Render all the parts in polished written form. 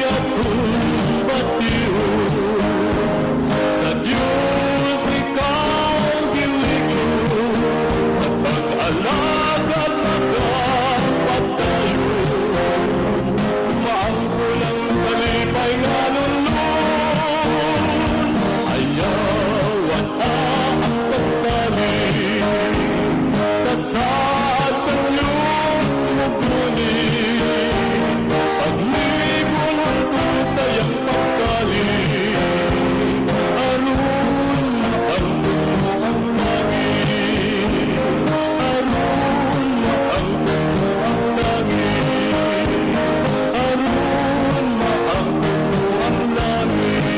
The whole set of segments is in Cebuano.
Atong bation. Sa Diyos ikaw gilikod, sa pag-alagad magapadayon. Maangkon ang kalipay nga lunlun. Ayaw na ang pagsalig sa saad sa Diyos muguni. Paglibol hangtod sa iyang pagbalik, aron maangkon mo ang langit, aron maangkon mo ang langit, aron maangkon mo ang langit.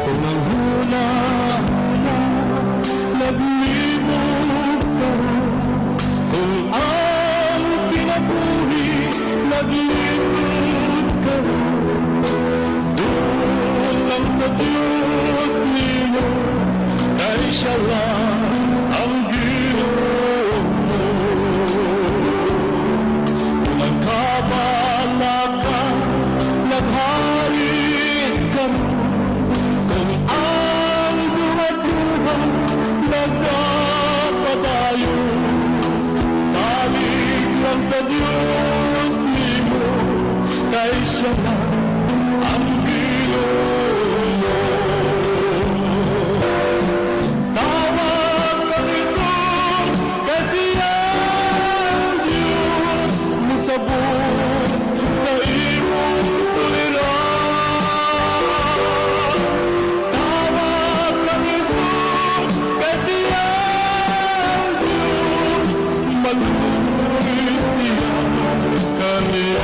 Kung ang huna-huna naglibog karon, kung ang kinabuhi naglisod karon, duol lang sa Diyos nimo, kay siya lang ang Ginoo mo. Kung ang kabalaka naghari karon, kung ang duha-duha nagpapadayon, salig lang sa Diyos nimo, kay siya lang ang Ginoo mo. Tawag kang Jesus, kasi ang Diyos musabot sa imong suliran. Tawag kang Jesus, kasi ang Diyos maluoy siya kanimo.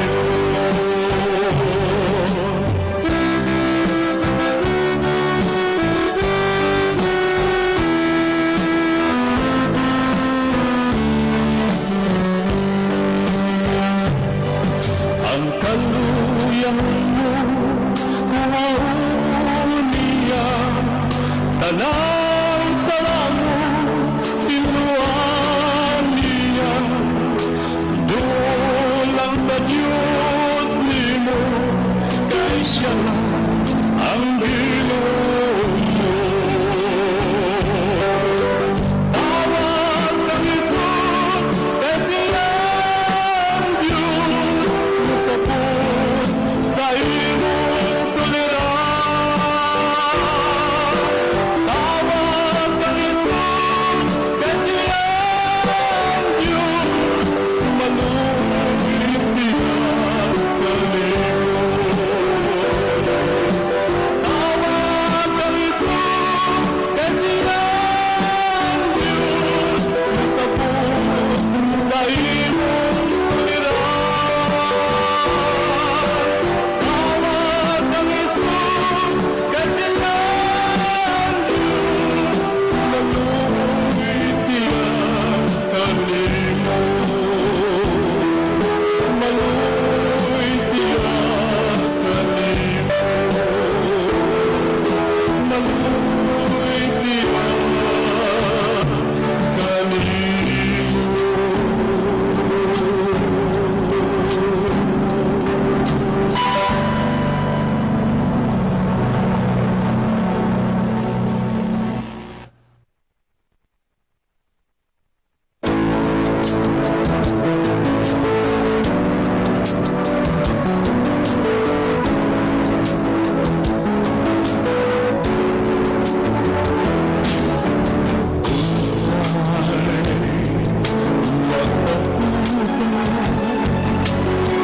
Ang kaluyan mo, kuhaon niya. Tanang sala mo, tinluan niya. Duol lang sa Diyos nimo, kay siya lang ang Ginoo mo. Tawag kang Jesus, kasi ang Diyos musabot sa imong suliran. Tawag kang Jesus, kasi ang Diyos maluoy siya kanimo. Tawag kang Jesus, kasi ang Diyos musabot sa imong suliran. Tawag kang Jesus, kasi ang Diyos maluoy siya kanimo. Maluoy siya kanimo. Maluoy siya kanimo.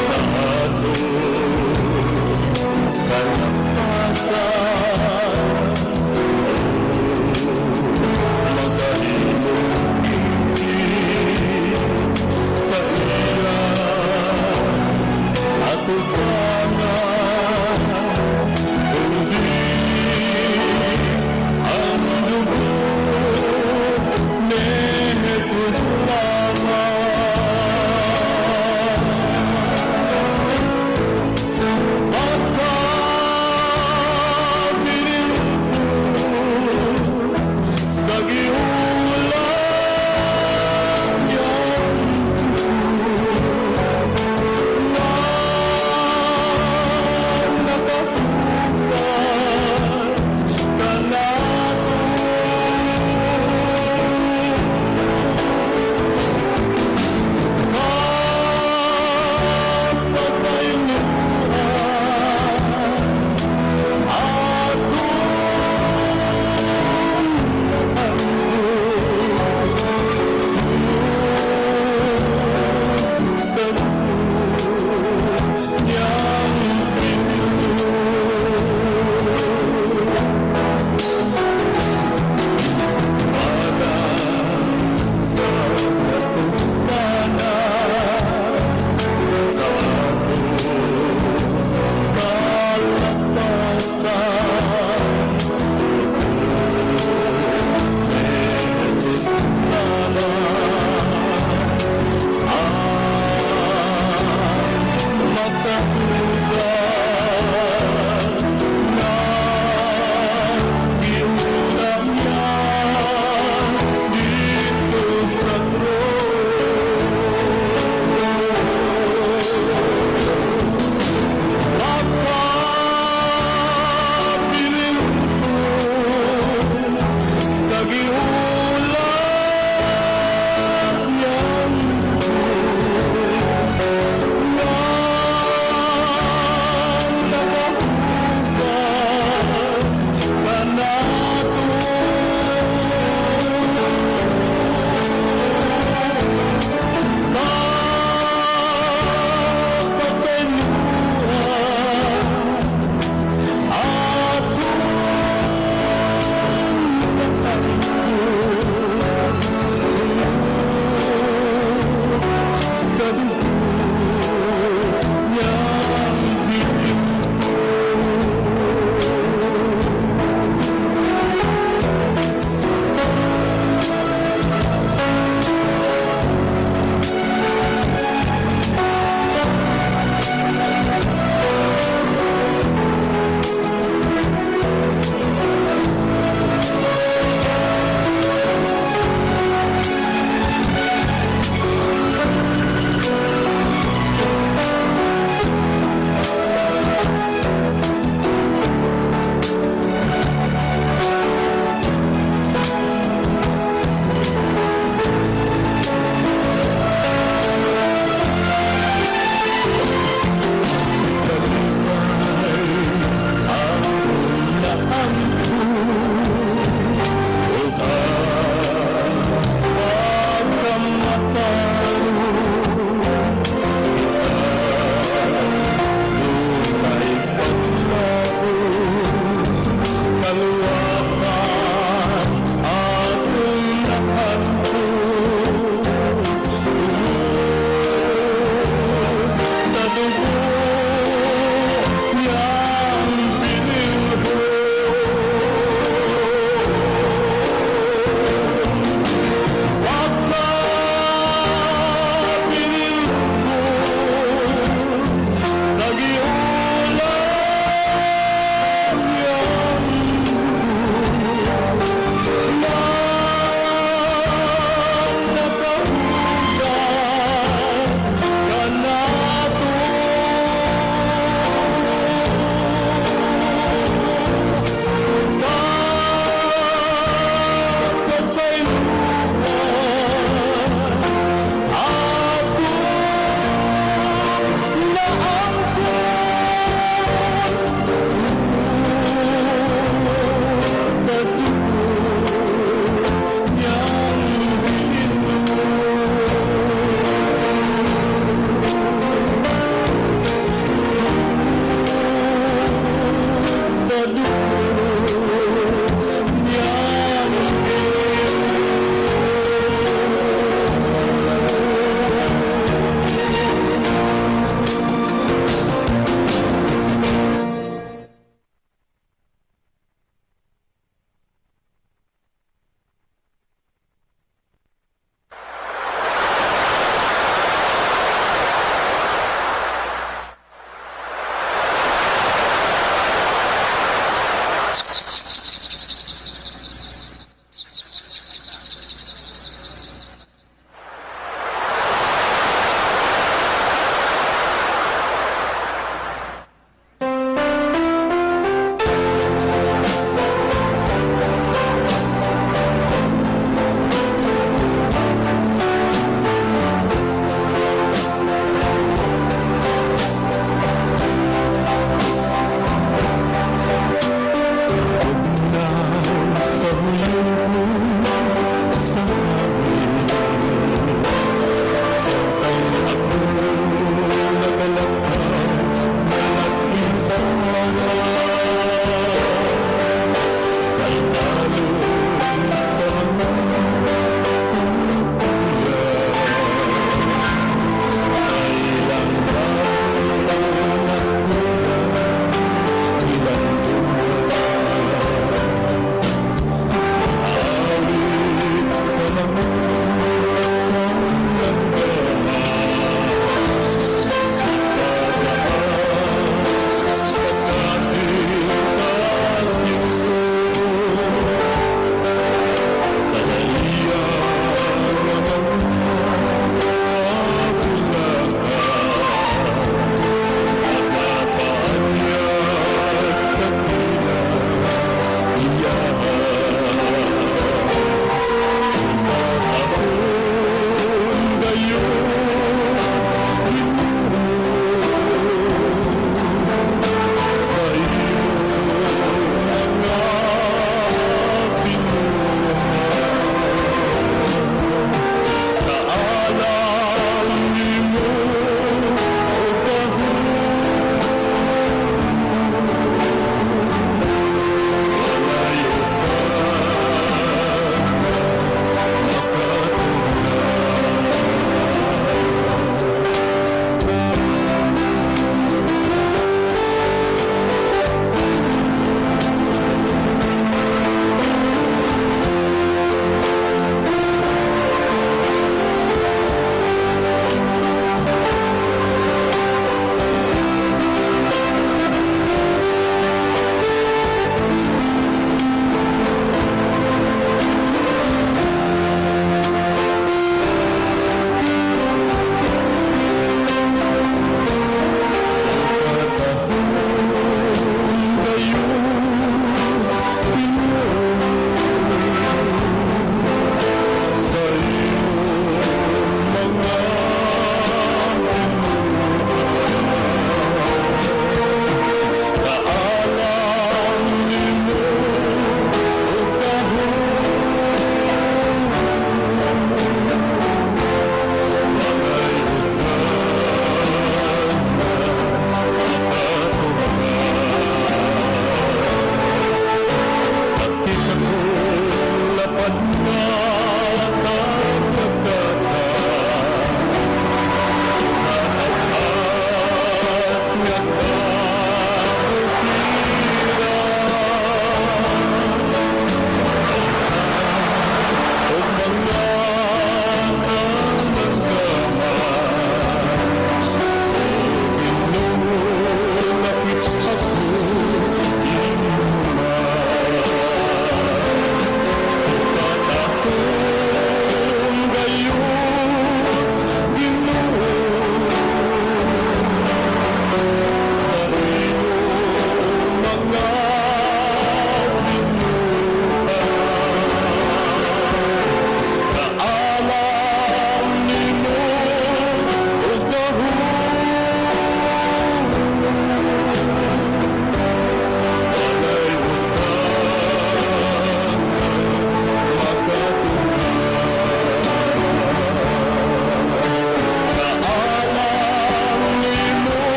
Sa atong kalapasan, makahimong sa iya atubangan.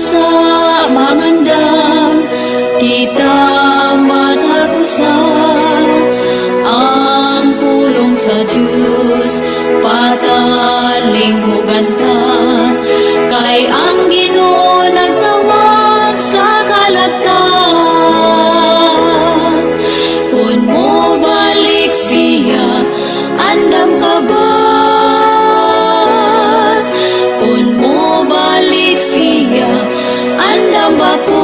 Usa mangandam kita matag usa. Ang pulong sa Diyos patalinghugan ta, kay ang Ginoo nagtawag sa kalagtan. Kung mo balik siya, andam ka ba? Kung mo balik siya, andam ba ko?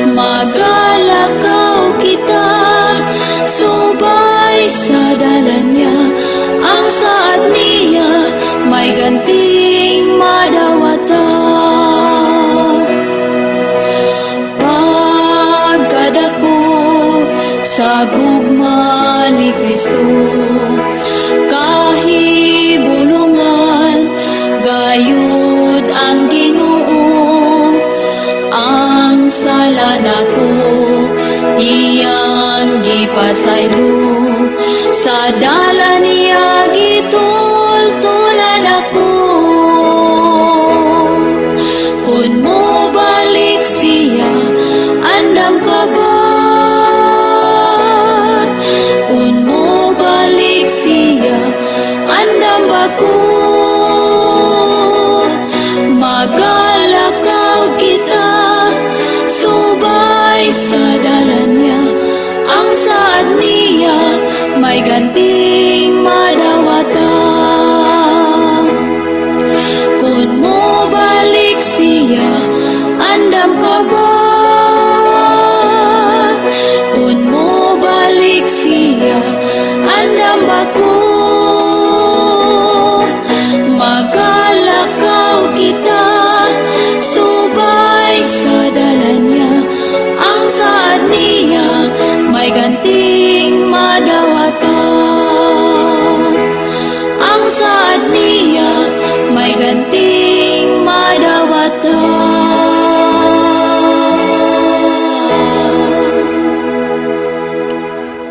Magalakaw kita subay sa dalan niya. Ang saad niya may ganting madawata. Pagkadako sa gugma ni Kristo, kahibulungan gayud ang Ginoo. Ang sala nako iyang gipasaylo, sa dalan niya gitultulan ako. Kung mo balik siya, andam ka ba? Kung mo balik siya, andam ba ko? Magalakaw kita subay sa dalan niya. Ang saad niya may ganting madawata. Kung mo balik siya, andam ka ba? Kung mo balik siya, andam ba ko? Magalakaw kita subay sa dalan niya. Ang saad niya may ganting madawata. Ang saad niya may ganting madawata.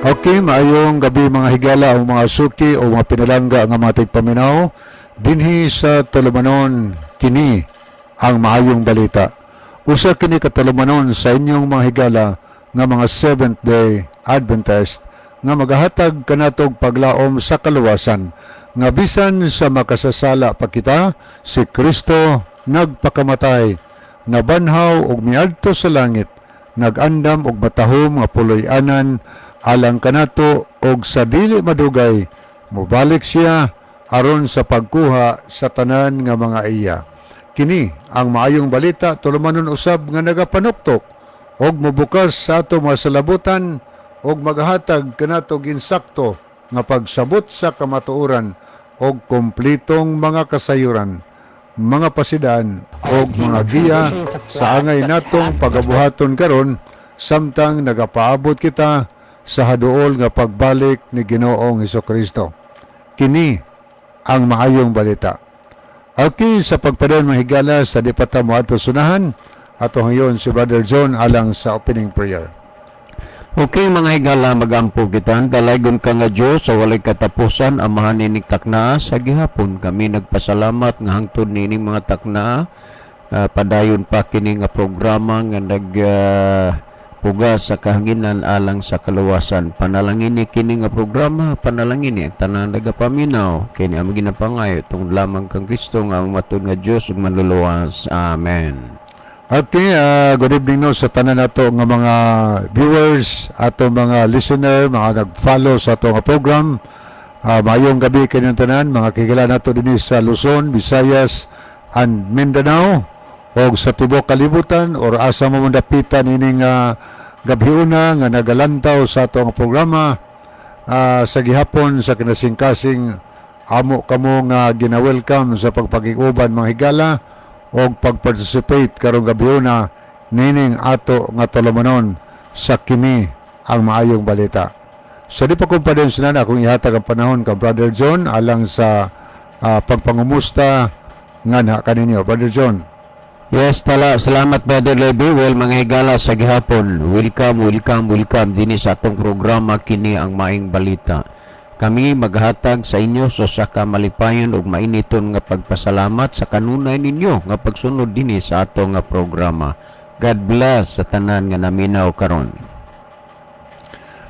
Okay, maayong gabi, mga higala o mga suki o mga pinalangga nga mga tigpaminaw dinhi sa tulumanon "Kini ang Maayong Balita". Usa kini ka tulumanon sa inyong mga higala nga mga Seventh Day Adventist nga magahatag kanatog paglaom sa kaluwasan nga bisan sa makasasala pa kita, si Kristo nagpakamatay, nabanhaw ug miadto sa langit, nagandam og matahom nga puloy-anan alang kanato, og sa dili madugay mobalik siya aron sa pagkuha sa tanan nga mga iya. Kini ang Maayong Balita, tulumanon usab nga nagapanuktok og mobukas sa ato mga salabutan og maghatag kanato insakto nga pagsabot sa kamatuoran og kompletong mga kasayuran, mga pasidaan og mga giya sa angay natong pagabuhaton karon samtang nagapaabot kita sa haduol nga pagbalik ni Ginoong Kristo. Kini ang Maayong Balita. Okay, sa pagpadayon, mga higala, sa di pa ta moadto sunahan, ato ngayon si Brother John alang sa opening prayer. Okay, mga higala, magampo kita. Dalaygon ka nga Diyos sa walay katapusan, Amahan ining taknaa. Sa gihapon kami nagpasalamat nga hangtod niining mga taknaa, padayon pa kini nga programa nga nag puga sa kahanginan alang sa kaluwasan. Panalangini kini nga programa, panalangini ang tanang nagapaminaw. Kini ang ginapangayo tungod lamang kang Kristo nga ang matud nga Dios ug manluluwas. Amen. Okay, good evening, no, sa tanan nato nga mga viewers, ato mga listener, mga nag-follow sa ato nga program. Maayong gabi kaninyong tanan, mga kigala nato dinhi sa Luzon, Visayas, and Mindanao og sa tibuok kalibutan or asa mo dapitan ining gabhiuna nga nagalantaw sa ato nga programa sa gihapon sa kinasingkasing. Amo kamo nga gina-welcome sa pagpakig-uban, mga higala, og pag-participate karong gabhiuna nining ato nga tulumanon sa "Kini ang Maayong Balita". So di pa kumpadayon na akong ihatag ang panahon ka Brother John alang sa pagpangumusta nga na kaninyo. Brother John. Yes, tala. Salamat, Brother Levy. Well, mga higala, sa gihapon, welcome, welcome, welcome dinhi sa atong programa "Kini ang Maayong Balita". Kami maghatag sa inyo sa usa ka malipayon ug mainiton nga pagpasalamat sa kanunay ninyo nga pagsunod dinhi sa ato nga programa. God bless sa tanan nga naminaw karon.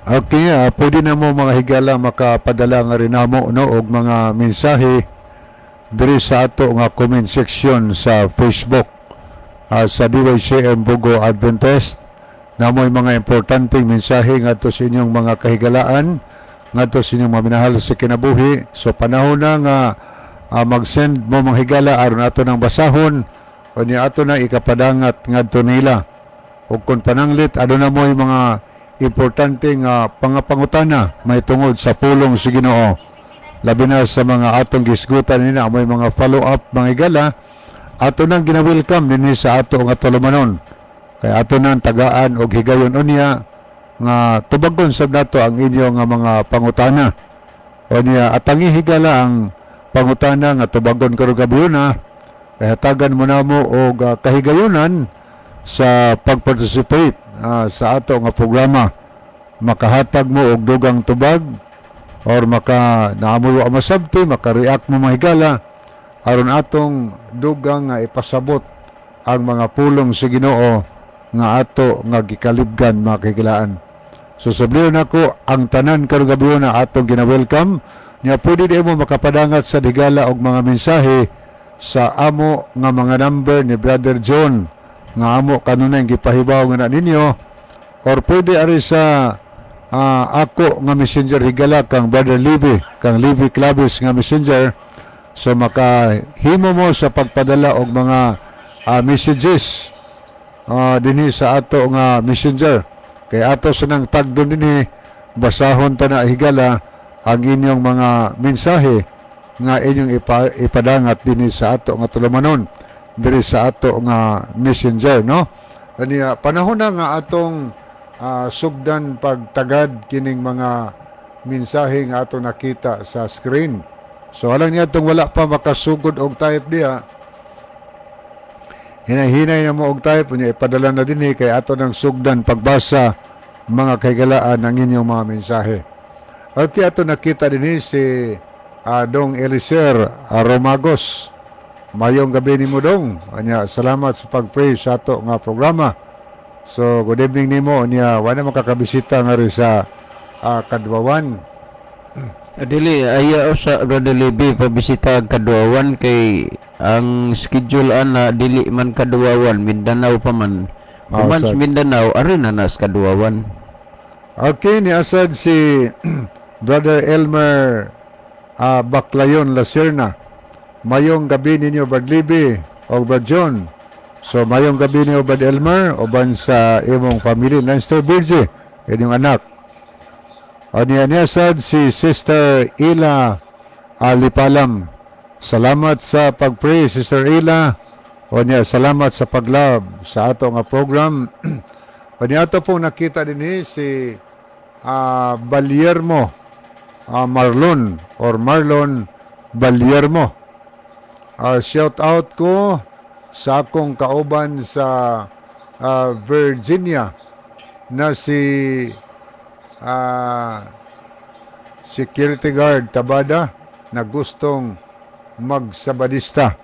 Okay, pwede na mo, mga higala, makapadala nga rin namo, no, og mga mensahe diri sa ato nga comment section sa Facebook sa DYCM Bogo Adventist. Namoy mga importanteng mensahe ngadto sa inyong mga kahigalaan, ngadto sa inyong mga minahal sa kinabuhi. So panahon na nga mag-send mo, mga higala, aron ato nang basahon o niya ato na ikapadangat ngadto nila. O kung pananglit aduna mo yung mga importante nga pangapangutana may tungod sa pulong sa Ginoo, labi na sa mga atong gisgutan nina, may mga follow up, mga higala, ato nang gina-welcome dinhi sa ato nga tulumanon kay ato nang tagaan og higayon unya nga tubagon sab nato ang inyo nga mga pangutana. O niya atangi, higala, ang pangutana nga tubagon karong gabi na kay hatagan mo namo og kahigayonan sa pag-participate sa ato nga programa, makahatag mo og dugang tubag or maka naamoy wa masabti, maka-react mo, mga higala, aron atong dugang nga ipasabot ang mga pulong sa Ginoo nga ato nga gikalibgan, mga kahigalaan. So sablion nako ang tanan karong gabi na atong gina-welcome nya. Pwede di mo makapadangat sa higala og mga mensahe sa amo nga mga number ni Brother John nga amo kanunay gipahibaw nga na ninyo or pwede ari sa ako nga messenger, higala, kang Brother Libby, kang Libby Clavis nga messenger. So makahimo mo sa pagpadala og mga messages dinhi sa ato nga messenger kay ato sa nang tagdon dinhi, basahon ta na, higala, ang inyong mga mensahe nga inyong ipadangat dinhi sa ato nga tulumanon diri sa ato nga messenger, no? Aniya panahon na nga atong sugdan pagtagad kining mga mensahe nga ato nakita sa screen. So alang niya itong wala pa makasugod og type diha, hinay-hinay na mo og type unya ipadala na dinhi kay ato nang sugdan pagbasa, mga kahigalaan, ang inyong mga mensahe. At ato nakita dinhi si Dong Eliser Romagos. Mayong gabi nimo, Dong. Anya salamat sa pag-pray sa ato nga programa. So good evening nimo. Anya wala makakabisita nga rin sa Kadwawan. Dili ayaw sa Brother Libby pabisita ang Kaduawan kay ang schedule ana dili man Kaduawan, Mindanao pa man. Human sa sad. Mindanao ari na nas Kaduawan. Okay, ni asad si Brother Elmer Baclayon Lacerna. Mayong gabi ninyo, Brad Libby o Brad John. So mayong gabi ninyo, Brad Elmer, uban sa imong family, Leinster Birge, inyong anak. O niya niya sad si Sister Ila Alipalam. Salamat sa pag-pray, Sister Ila. O niya, salamat sa pag-love sa ato nga program. O niya ato pong nakita din si Baliermo Marlon or Marlon Baliermo. Shout out ko sa akong kauban sa Virginia na si security guard Tabada na gustong magsabadista.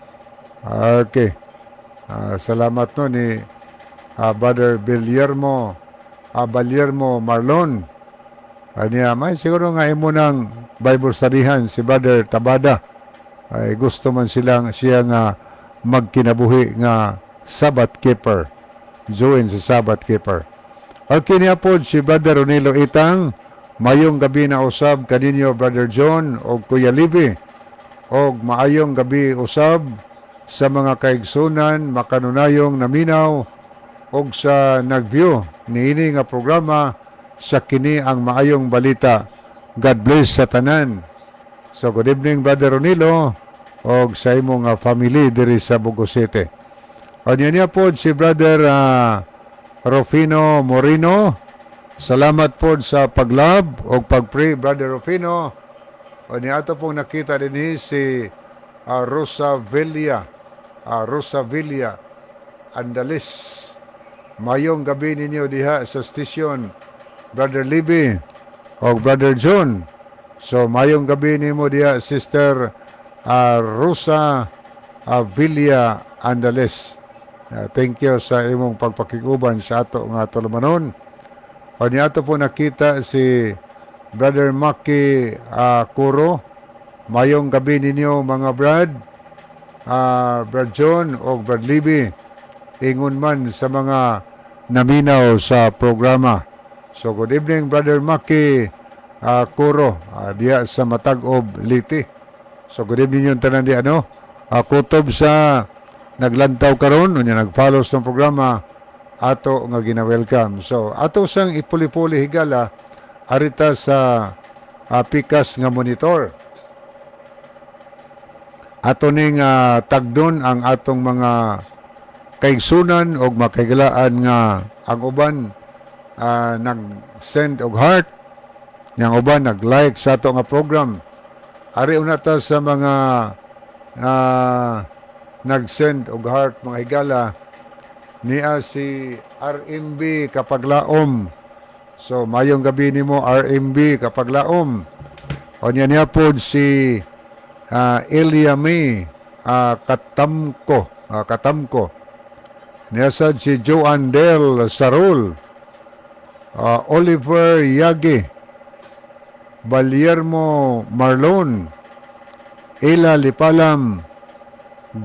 Okay. Salamat no ni Brother Biliermo Baliermo Marlon. Aniya, may siguro nga imo ng Bible studyhan si Brother Tabada. Ay gusto man silang siya nga magkinabuhi nga Sabbath keeper. Join sa Sabbath keeper. Okay niya po si Brother Ronilo Itang. Mayong gabi na usab kaninyo, Brother John o Kuya Libby. Og maayong gabi usab sa mga kaigsunan makanunayong naminaw og sa nag-view niini nga programa sa kini ang maayong balita. God bless sa tanan. So good evening, Brother Ronilo, og sa imong family diri sa Bogo City. O niya niya po si Brother Rufino Moreno. Salamat po sa pag-love o pag-pray, Brother Rufino. O niya ato pong nakita din si Rosa Villa. Rosa Villa Andalis. Mayong gabi ninyo diha sa station, Brother Libby o Brother John. So mayong gabi nimo diya, Sister Rosa Villa Andales. Thank you sa imong pagpakiguban sa ato nga tulumanon. O niya ato po nakita si Brother Maki Kuro. Mayong gabi ninyo, mga brad. Brad John o Brad Libby. Ingon man sa mga naminaw sa programa. So good evening, Brother Maki Kuro, diya sa Matag-ob, Leyte. So good evening yung tanan diya, no? Kutob sa naglantaw karon unya nag-follow sa programa, ato nga gina-welcome. So ato sang ipuli-puli, higala, arita sa pikas nga monitor. Ato ning tagdon ang atong mga kaigsunan og makaigalaan nga ang uban nag-send og heart, yang uban nag-like sa ato nga program. Ari una ta sa mga nag-send og heart, mga higala. Niya si RMB Kapaglaom. So mayong gabi nimo, RMB Kapaglaom. O niya niya pod si Elia May Katamko. Niya sad si Joan Del Sarul, Oliver Yagi, Baliermo Marlon, Ela Lipalam,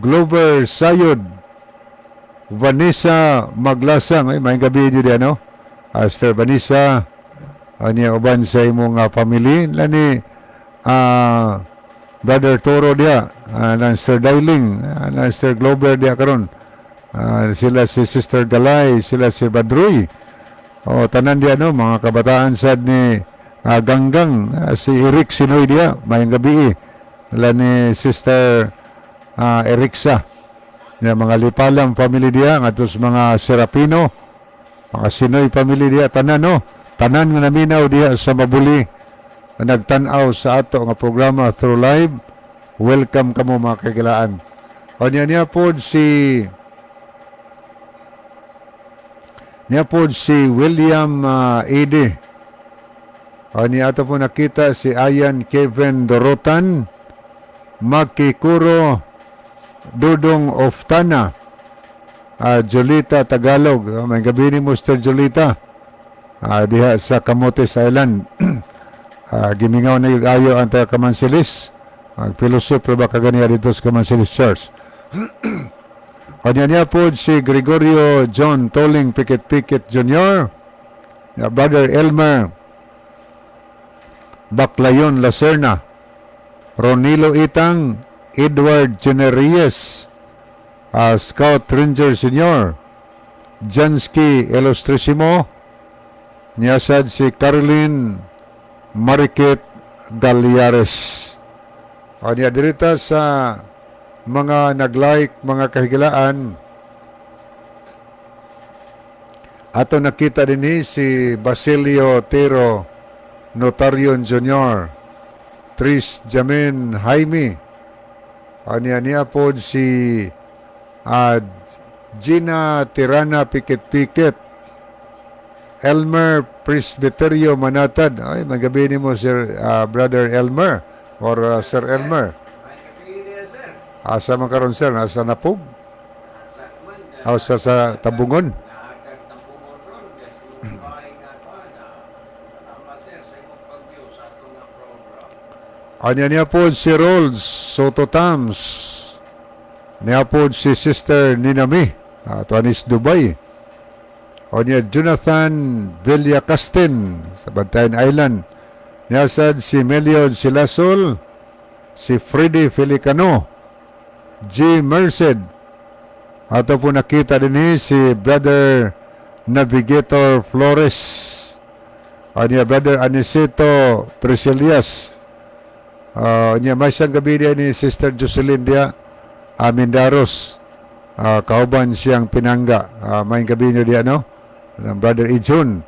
Glover Sayod, Vanessa Maglasang. Ay, may gabi niyo diyan, no? Sister Vanessa, niya uban sa imong family. Lani, Brother Toro diya, ng Sir Dailing, ng Sir Glover diya karon. Sila si Sister Galay, sila si Badroy. O, tanan diya, no, mga kabataan sad ni Ganggang, si Eric Sinoy diya, mayong gabi eh. Lani Sister Eriksa. Ya, mga Lipalam family diya, ngadto sa mga Serapino, mga Sinoy family diya, tanan, no. Tanan nga naminaw diya sa Mabuli, nagtan-aw sa ato nga programa through live. Welcome kamo, mga kagilaan. O niya niya pod si William Ede. O niya ato po nakita si Ayan Kevin Dorotan, Makikuro Dudong Oftana, Jolita Tagalog. Oh, may gabi ni Mr. Jolita. Diha sa Camotes Island. Gimingaw na yung ayo ang taga Kamansilis. Ang fellowship ba kaganiya dito sa Kamansilis Church. O niya niya po si Gregorio John Toling Pikit Pikit Jr., ya, Brother Elmer Baclayon Lacerna, Ronilo Itang, Edward Generries, Scout Ranger Senior, Jansky Ilustrisimo, niyasad si Caroline Marikit Galiares. O niya dirita sa mga nag-like, mga kahigalaan, ato nakita din ni si Basilio Tero Notarion Jr., Tris Jamin Jaime, niya niya po si Gina Tirana Pikit Pikit, Elmer Presbyterio Manatad. Ay, magabi ni mo, Sir Brother Elmer or Sir Elmer. Asa man karon, sir? Nasa Napug? O sa Tabungon? Anya niya po si Rolls Soto Tams. Niya po si Sister Ninami, Tuanis Dubai. O niya Jonathan Villacastin sa Bantayan Island. Niya sad si Meliod Silasol, si Freddy Felicano, G. Merced. Ato po nakita din ni si Brother Navigator Flores. O niya Brother Aniceto Priscilias. Niya may siyang gabi diya ni Sister Jocelyn diya Amindaros. Kauban siyang pinangga. May gabi niyo diya, no? Ng Brother Ijun.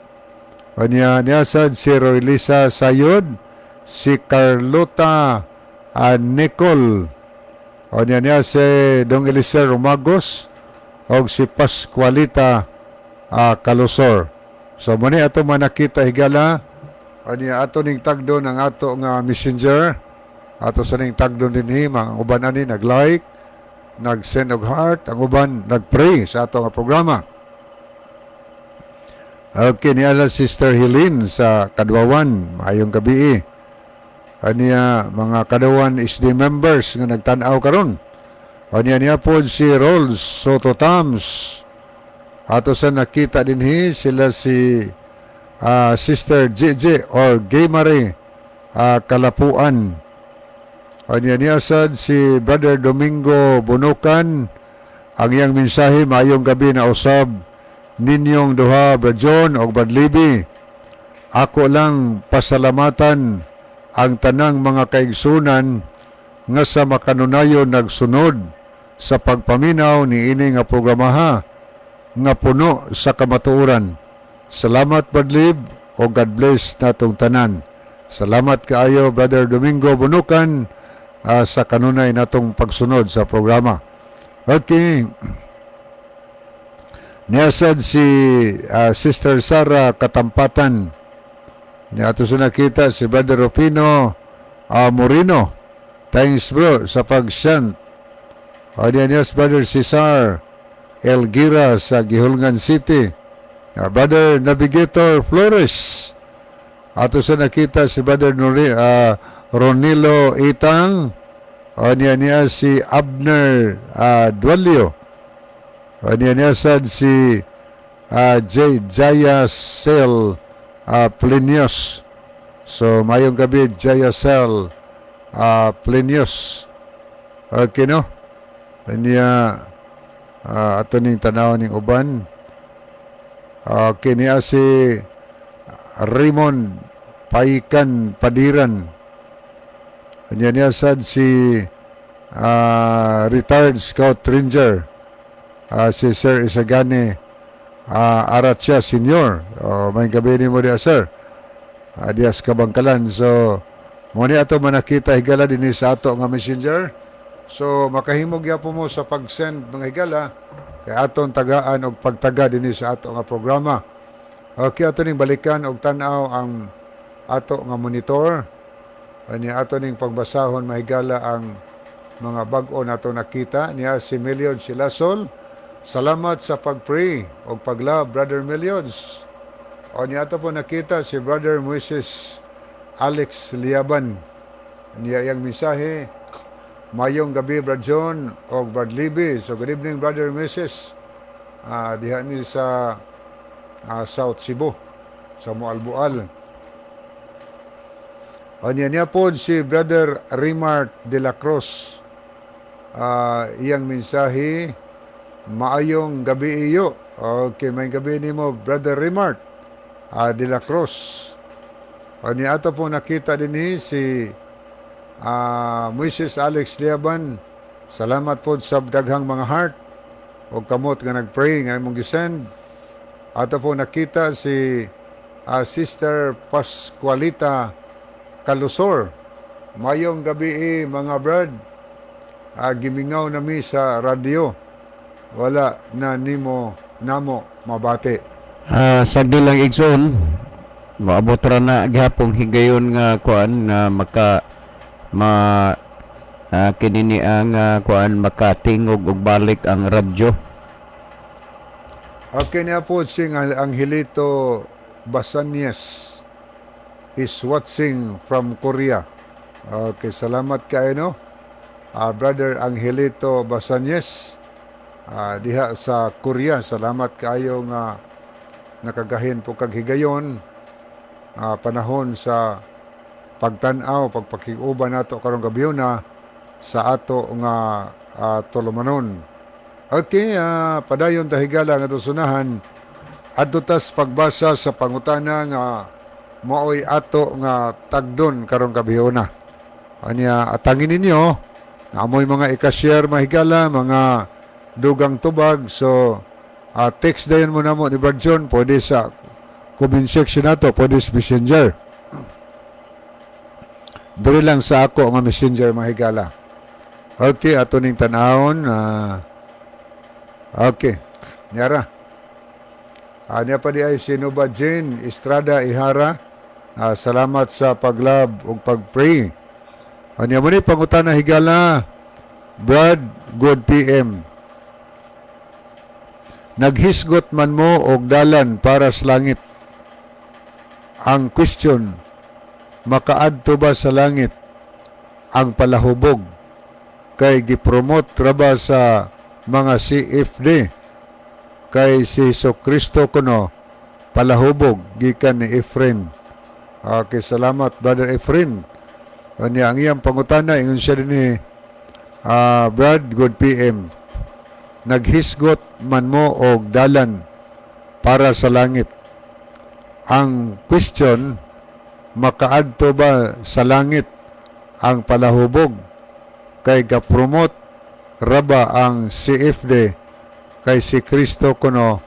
O niya, niya sad si Roylisa Sayod, si Carlota Nicole. O niya niya si Dong Eliser Romagos o si Pascualita Calusor. So muna ato manakita, higala. Ani ato ning tagdon ang ato nga Messenger. Ato sa ning tagdon dinhi mga uban ani nag-like, nag-send og heart, ang uban nag-pray sa ato nga programa. Okay, niala Sister Helene sa Kadwawan, maayong gabi. Aniya mga Kadawan SD members nga nagtan-aw karon. Aniya niya po si Rolls Soto Tams. Ato sa nakita dinhi sila si Sister JJ or Gaymare Kalapuan. Aniya niya sad si Brother Domingo Bunukan. Ang iyang mensahe, "Maayong gabi na usab ninyong duha, Brad John og Brad Libby. Ako lang pasalamatan ang tanang mga kaigsunan nga sa makanunayon nagsunod sa pagpaminaw ni ini nga programaha nga puno sa kamatuoran. Salamat, Brad Lib, o God bless natong tanan." Salamat kaayo, Brother Domingo Bunukan, sa kanunay natong pagsunod sa programa. Okay. Niasad si Sister Sara Katampatan. Niato sa nakita si Brother Rufino Moreno. "Thanks, bro, sa pag-send." O niya niya Brother Cesar Elgira sa Guihulngan City. Brother Navigator Flores. Ato sa nakita si Brother Ronilo Itang. O niya niya si Abner Dualio. O niya niya sad si J. Jaya Sel Plinius. So, mayong gabi, Jaya Sel Plinius. Okay, no? Niya, ato ning tanaw ning uban. Okay, niya si Raymond Paikan Padiran. Niya niya sad si retired Scout Ranger, si Sir Isagani Aratsia Senior. Oh, may gabi ni mo diya, sir. Diya sa Kabangkalan. So, mo ni ato manakita, higala, dinhi sa ato nga Messenger. So, makahimog gyapon mo sa pag-send, mga higala, kay aton tagaan og pagtaga dinhi sa ato nga programa. Okay, ato ning balikan og tan-aw ang ato nga monitor. Ani ato ning pagbasahon, mahigala, ang mga bag-o nato nakita niya si Million Silasol. "Salamat sa pag-pray og pag-love, Brother Millions." O niya ato po nakita si Brother Moises Alex Liaban. Niya iyang mensahe, "Mayong gabi, Brad John og Brad Libby." So good evening, Brother Moises. Diha ni sa South Cebu, sa Moalboal. O niya niya po si Brother Rimart de la Cruz. Iyang mensahe, "Maayong gabi iyo." Okay, may gabi nimo, Brother Rimart de la Cruz. O niya ato po nakita din si Moises Alex Liaban. "Salamat po sa daghang mga heart o kamot nga nagpray nga imong gisend." Ato po nakita si Sister Pascualita Kalusor. "Mayong gabi eh, mga brad. Gimingaw nami sa radyo. Wala na nimo namo mabati." Sagdi lang, igsoon, moabot ra na gihapong higayon nga kuan nga maka ma kini ni ang kuan makatingog og balik ang radyo. Okay niya po si Angelito Basanyes is watching from Korea. Okay, salamat kaayo, no? Brother Angelito Basanyes diha sa Korea. Salamat kaayo nga nakagahin po kag higayon panahon sa pagtan-aw, pagpakig-uban nato karong gabi na sa ato nga tulumanon. Okay, padayon ta, higala, nga sunahan adto tas pagbasa sa pangutana nga maoy ato nga tagdon karong gabhiona. Anya atangin ninyo amoy mga ika-share, mahigala, mga dugang tubag, so text dayon mo namo ni Brad John, pwede sa comment section nato, pwede sa Messenger. Diri lang sa ako nga Messenger, mahigala. Okay, ato ning tan-awon. Okay. Nyara. Niya pa di ay si Nova Jane Estrada Ihara. Salamat sa pag-love ug pag-pray. Anya mo ni pangutana, higala. Brad, good PM. Naghisgot man mo og dalan para sa langit. Ang question, makaadto ba sa langit ang palahubog? Kay gipromote ra ba sa mga CFD? Kay si Hesus Kristo kuno palahubog, gikan ni Efren. Okay, salamat, Brother Efren. Unya ang iyang pangutana, ingon siya dinhi, Brad, good PM. Naghisgot man mo og dalan para sa langit. Ang question, makaadto ba sa langit ang palahubog? Kay gapromote raba ang CFD, kay si Kristo kuno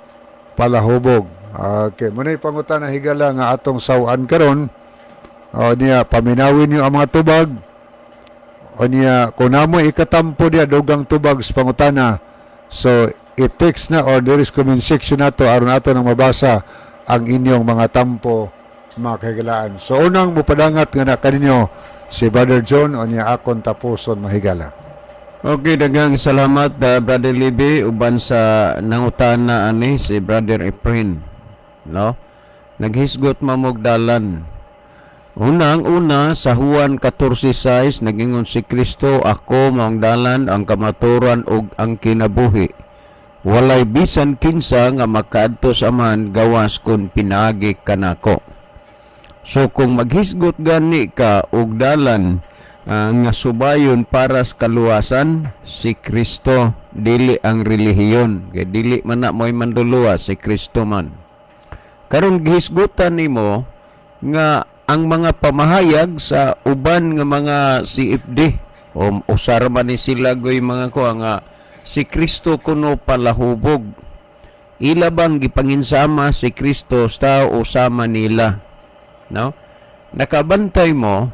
palahubog. Okay, mao pangutana, higala, nga atong sawan karon. O niya, paminawin niyo ang mga tubag. O niya, kung namo ikatampo diya dugang tubag sa pangutana, so i-text na or there is comment section nato aron ato nang mabasa ang inyong mga tampo, mga kahigalaan. So unang mupadangat nga na kaninyo si Brother John, o niya akon tapuson, mahigala. Okay, daghang salamat, Brother Libby, uban sa nangutana ani si Brother Efren, no? Naghisgot man mo'g dalan. Unang una, sa Juan 14:6, nagingon si Kristo, "Ako mao ang dalan, ang kamatuoran ug ang kinabuhi. Walay bisan kinsa nga makaadto sa Amahan gawas kun pinaagi kanako." So kung maghisgot gani ka og dalan nga subayon para sa kaluwasan, si Kristo, dili ang relihiyon. Kay dili man na mo'y manduluwas, si Kristo man. Karon gihisgutan nimo nga ang mga pamahayag sa uban nga mga CFD o usar man ni sila goy mga ko nga si Kristo kuno palahubog. Ila bang gipanginsama si Kristo sa tao sama nila? No? Nakabantay mo,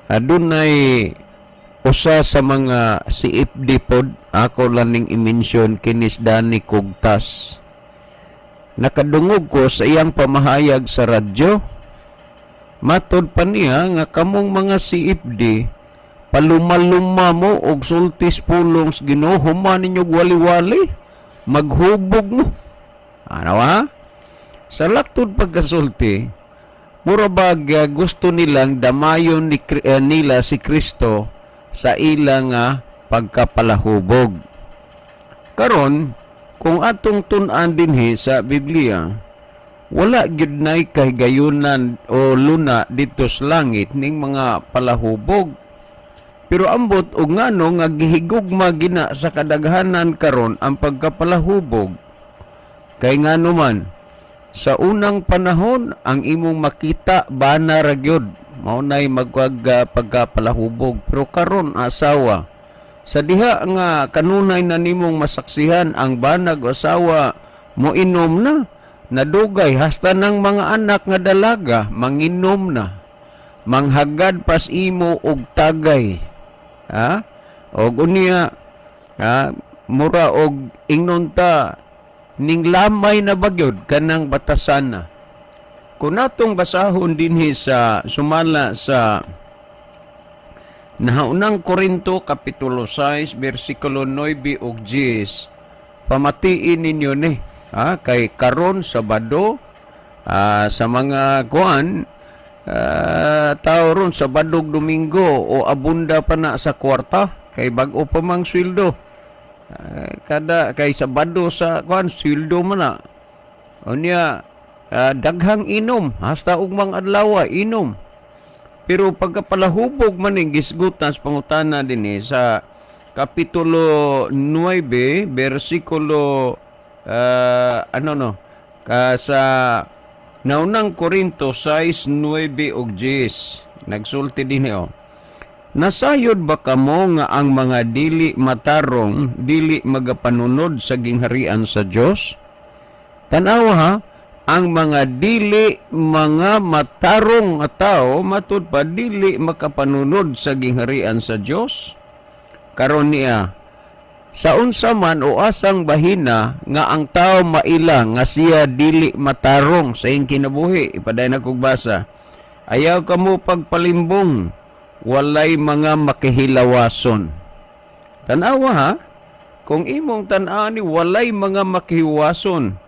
adunay usa sa mga CFD pod, ako lang ning i-mention kinis Danny Kugtas. Nakadungog ko sa iyang pamahayag sa radyo. Matod pa niya nga kamong mga CFD, palumaluma mo og sultis pulong sa Ginoo, human ninyo wali-wali, maghubog mo. Ano ha? Sa laktod pagkasulti, mura bag gusto nilang damayon nila si Kristo sa ilang pagkapalahubog. Karon, kung atong tun-an dinhi sa Biblia, wala gyud nay kahigayunan o luna dito sa langit ning mga palahubog. Pero ambot og ngano nga gihigugma gina sa kadaghanan karon ang pagkapalahubog? Kay ngano man, sa unang panahon ang imong makita bana ra gyud mao nay magwag pagkapalahubog, pero karon asawa. Sa diha nga kanunay na nimong masaksihan ang banag o asawa mo inom na, nadugay hasta ng mga anak nga dalaga manginom na, manghagad pas imo og tagay, ha, og unya ha, mura og ingnon ta ning lamay na bagyod kanang batasan na. Kung natong basahon dinhi sa sumala sa Nahaunang Korinto kapitulo 6 bersikulo 9 ug 10, pamatiin ninyo ni ha, kay karon Sabado, sa mga kuan tao ron, Sabado ug Domingo o abunda pa na sa kwarta kay bag-o pa mang sweldo. Kada kay Sabado sa kuan sweldo man na. Unya daghang inom hasta ugmang adlaw inom. Pero pagkapalahubog man ning gisgutan sa pangutana dinhi sa kapitulo 9 bersikulo ano no ka sa Naunang Korinto 6:9 ug 10, nagsulti dinhi oh. "Nasayod ba kamo nga ang mga dili matarong dili magapanunod sa gingharian sa Dios?" Tanawa ha, ang mga dili mga matarong nga tao, matud pa, dili makapanunod sa gingharian sa Dios. Karon niya, "Sa unsa man o asang bahina nga ang tao maila nga siya dili matarong sa iyang kinabuhi?" Ipaday na kog basa. Ayaw kamo pagpalimbong, walay mga makihilawason. Tanawa ha, kung imong tan-ani, walay mga makihiwason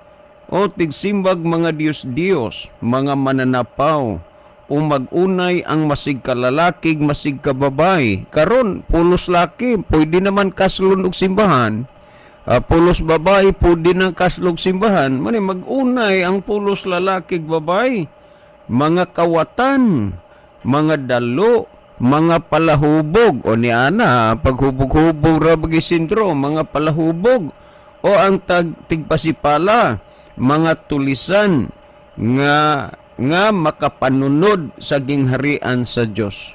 o tigsimbag mga Diyos-Diyos, mga mananapaw, o mag-unay ang masig kalalaki, masig kababay. Karon, pulos laki, pwede naman kaslon og simbahan. Pulos babae, pwede nang kaslog simbahan. Mani mag-unay ang pulos lalaki babae. Mga kawatan, mga dalo, mga palahubog. O ni ana, paghubog-hubog ra bagi sindro, mga palahubog. O ang tigpasipala, mga tulisan nga nga makapanunod sa gingharian sa Dios.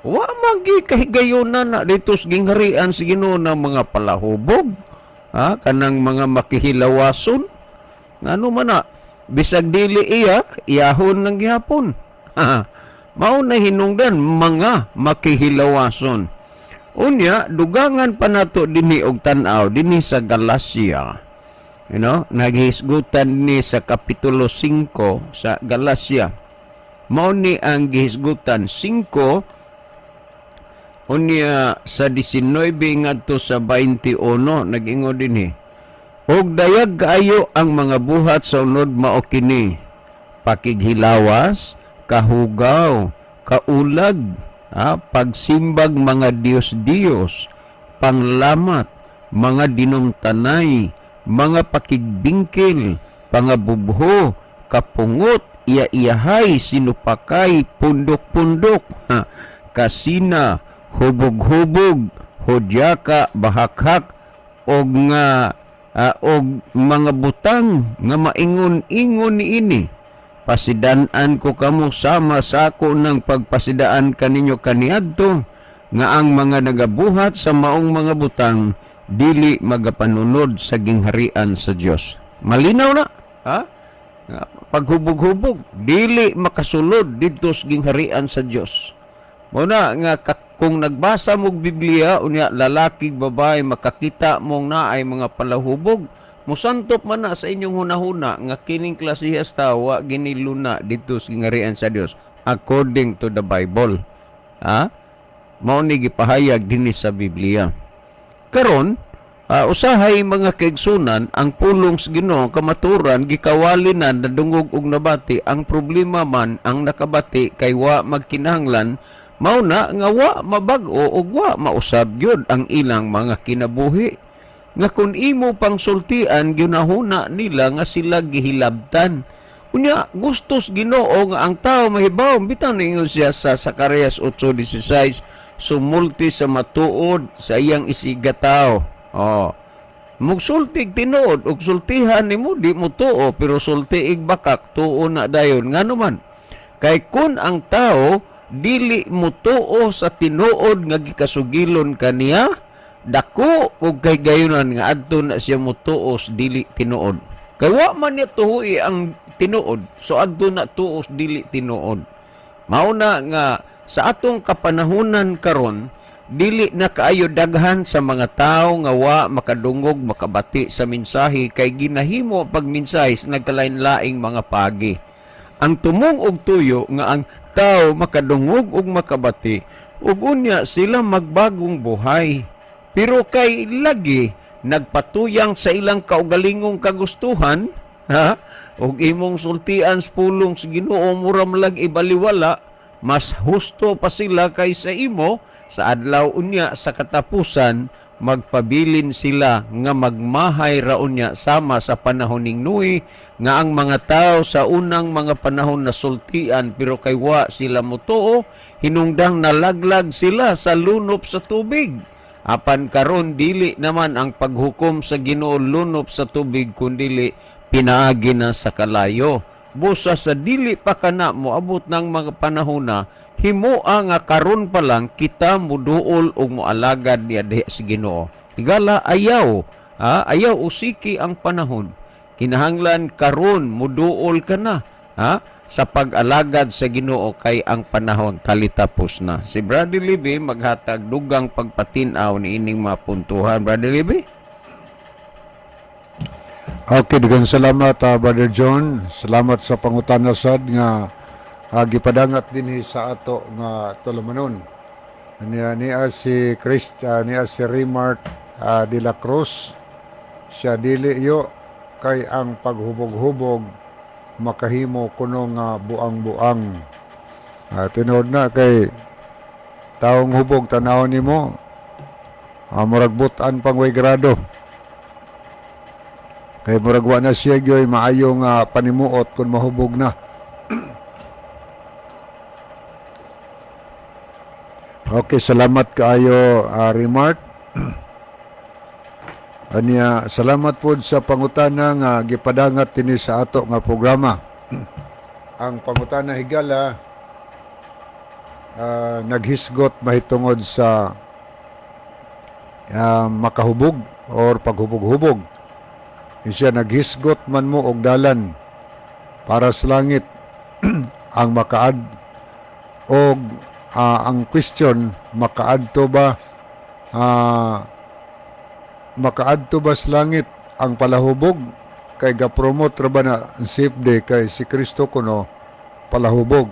Wa magi kahigayunan na dito sa gingharian sa Ginoo ng mga palahubog. Ha, kanang mga makihilawason. Ngano man na, bisag dili iya, iyahon ng gihapon. Mao na hinungdan mga makihilawason. Unya, dugangan pa nato dinhi og tan-aw dinhi sa Galacia. Naghisgutan ni sa Kapitulo 5 sa Galacia. Mao ni ang gihisgutan 5 unya sa 19 ngadto sa 21, nag-ingon dinhi. Og dayag kaayo ang mga buhat sa unod mao kini: pakighilawas, kahugaw, kaulag, pagsimbag mga Diyos-Diyos, panglamat, mga dinumtanay, mga pakigbingkil, pangabubho, kapungot, iya-iyahay, sinupakay, pundok-pundok, ha, kasina, hubog-hubog, hudyaka, bahakhak, og nga og mga butang nga maingon-ingon niini. Pasidan-an ko kamo sama sa ako ng pagpasidaan kaninyo kaniadto nga ang mga nagabuhat sa maong mga butang dili magapanunod sa gingharian sa Dios. Malinaw na, ha? Nga paghubog-hubog dili makasulod didto sa gingharian sa Dios. Mao na nga kung nagbasa mo og Biblia unya lalaki, babae, makakita mong naay mga palahubog, musantop man na sa inyong hunahuna nga kining klasehas tawo wa giniluna didto sa gingharian sa Dios according to the Bible. Ha? Mao ni gipahayag dinhi sa Biblia. Karon, usahay, mga kaigsunan, ang pulong sa Ginoo kamaturan gikawali na nadungog og nabati. Ang problema man, ang nakabati kay wa magkinahanglan, mao na nga wa mabag-o ug wa mausab gyud ang ilang mga kinabuhi. Nga kung imo pang sultian, ginahuna nila nga sila gihilabtan. Unya gustos Ginoo nga ang tao mahibaw. Bitaw ningon siya sa Zacarias 8:16, sumulti sa matuod sa iyang isigataw. Oh. Mugsultig tinuod ug sultihan nimo, di mo tuo, pero sultiig bakak, tuo na dayon. Ngano man? Kay kun ang tao dili mo tuo sa tinuod nga gikasugilon kaniya, dako og kay gayunan nga adto na siya motuo sa dili tinuod. Kay wa man niya tuhui ang tinuod, so adto na tuo sa dili tinuod. Mao na nga sa atong kapanahunan karon, dili na kaayo daghan sa mga tao nga wa makadungog, makabati sa mensahe kay ginahimo pagmensahe sa nagkalain-laing mga pagi. Ang tumong og tuyo nga ang tao makadungog og makabati ug unya sila magbagong buhay. Pero kay lagi nagpatuyang sa ilang kaugalingong kagustuhan, ha? Og imong sultian sa pulong sa Ginoo mura man lag ibaliwala, mas husto pa sila kaysa imo. Sa adlaw unya sa katapusan, magpabilin sila nga magmahay ra unya sama sa panahon ning Noe, nga ang mga tao sa unang mga panahon na sultian, pero kay wa sila motuo, hinungdang nalaglag sila sa lunop sa tubig. Apan karon dili naman ang paghukom sa Ginoo lunop sa tubig, kundili pinaagi na sa kalayo. Busa sa dili pa kana moabot ng mga panahon na himoa nga karon pa lang kita muduol og moalagad niya diha sa Ginoo. Higala, ayaw, ha? Ayaw usiki ang panahon. Kinahanglan karon muduol ka na, ha? Sa pag-alagad sa Ginoo kay ang panahon kalitapos na. Si Brother Libby maghatag dugang pagpatin-aw ni ining mga puntuhan. Brother Libby? Okay, daghang salamat, Brother John. Salamat sa pangutana sad nga Gipadangat dinhi sa ato nga tulumanon. Niya niya si Chris, niya si Remart de la Cruz. Siya, dili yo kay ang paghubog-hubog makahimo kuno nga buang-buang. Tinuod na kay taong hubog, tanawon nimo, murag butan pang way grado. Kay murag wa na siya gyoy maayo nga panimuot kung mahubog na. Okay, salamat kaayo, Remart. Anya, salamat pod sa pangutana nga gipadangat dinhi sa ato nga programa. Ang pangutana, higala, naghisgot mahitungod sa makahubog or paghubog-hubog. Siya, naghisgot man mo og dalan para sa langit ang makaad og ang question, makaadto ba sa langit ang palahubog kay ga-promote ra ba na ang CFD kay si Kristo kuno palahubog?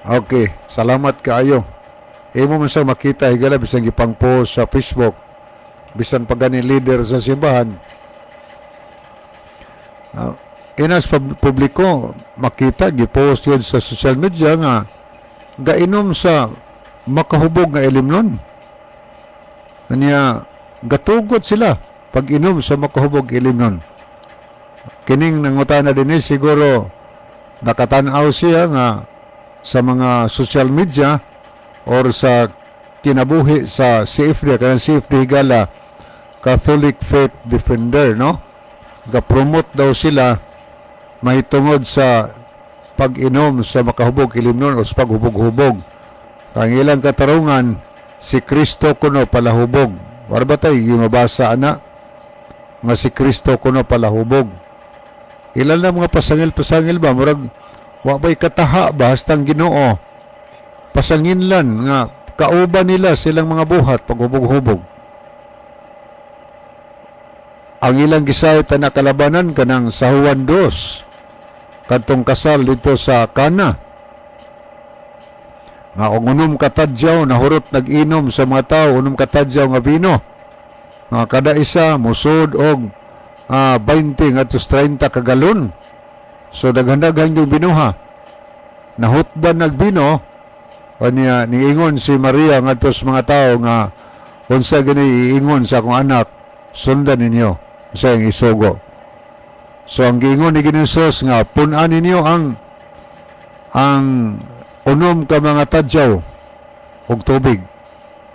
Okay, salamat kaayo. Imo man sa makita, higala, bisan gipang-post sa Facebook, bisan pa gani leader sa simbahan, inas publiko makita, gipost yun sa social media nga gainom sa makahubog nga ilimnon. Anya gatugot sila pag inom sa makahubog ilimnon. Kining nangutana dinhi, siguro nakatan-aw siya nga sa mga social media or sa kinabuhi sa CFD, kanang CFD, higala, Catholic Faith Defender, no? Ga-promote daw sila mahitungod sa pag-inom sa makahubog ilimnon o sa paghubog-hubog. Ang ilang katarungan, si Kristo kuno palahubog. Wala ba tayo yung mabasa ana nga si Kristo kuno palahubog? Ilan na mga pasangil-pasangil ba? Murag wa ba'y kataha ba hastang Ginoo? Pasanginlan nga kauban nila silang mga buhat paghubog-hubog. Ang ilang gisayt na kalabanan kanang sa Juan 2, kadtong kasal dito sa Kana nga kung 6 ka tadyaw nahurot nag-inom sa mga tao, 6 ka tadyaw nga bino nga kada isa musod og 20 ngadto sa 30 ka galon, so daghan-daghan yung binuha. Nahutban nagbino. Kanya niingon si Maria ngadto sa mga tao nga unsa gani iingon sa akong anak, sundan ninyo sa iyang isugo. So ang giingon ni Ginoong Hesus nga pun-an ninyo ang 6 ka mga tadyaw og tubig.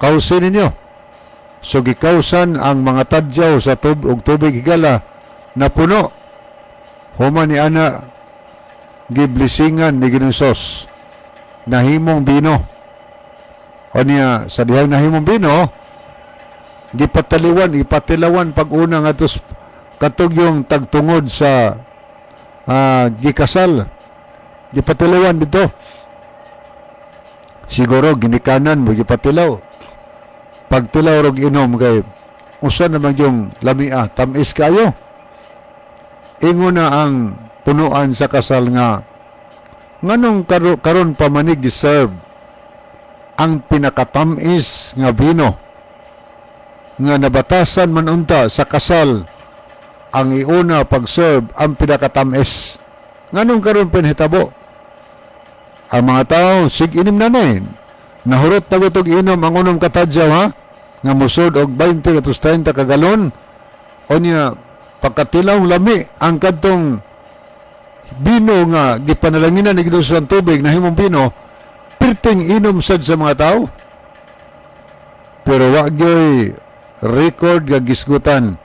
Kawsin ninyo. So gikawsan ang mga tadyaw sa og tubig, higala, na puno. Human ni ana, giblesingan ni Ginoong Hesus, nahimong bino. O niya, sa dihang nahimong bino, gipataliwan, ipatilawan pag-una nga katog yung tagtungod sa gikasal. Gipatilawan dito. Siguro ginikanan mo gipatilaw. Pagtilaw rog inom kay usa naman yung lamia, tamis kayo. Ingon na ang punuan sa kasal nga nganong karon pa manig giserve ang pinakatamis nga bino nga nabatasan man unta sa kasal ang iuna pag-serve ang pinakatamis? Nganong karon pinahitabo? Ang mga tao sig inim na na eh. Nahurot na gutog inom ang 6 ka tadyaw, ha, nga musod og 20 atos 30 ka galon. Unya pagkatilaw, lami ang kadtong bino nga gipanalanginan ni Ginoo sa tubig nahimong bino, perting inom sad sa mga tao. Pero wa gyoy record nga gisgutan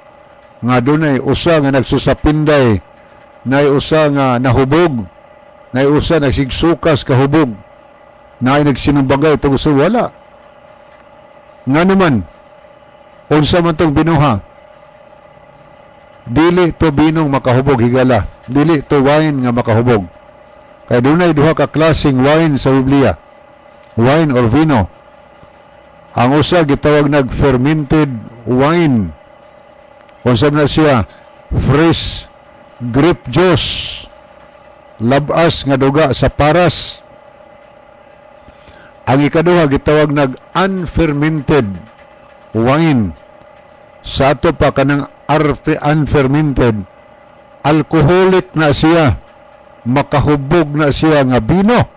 nga dunay usa nga nagsusapinday, nay usa nga nahubog, nay usa nagsigsukas kahubog, nay nagsinumbagay tungod sa wala. Nga naman, unsa man tong binuha? Dili to binong makahubog, higala. Dili to wine nga makahubog. Kay dunay duha ka klaseng wine sa Biblia. Wine or vino. Ang usa gitawag nag fermented wine. Unsa na siya? Fresh grape juice. Labas nga duga sa paras. Ang ikaduha gitawag nag unfermented wine. Sa ato pa kanang unfermented, alcoholic na siya, makahubog na siya nga bino.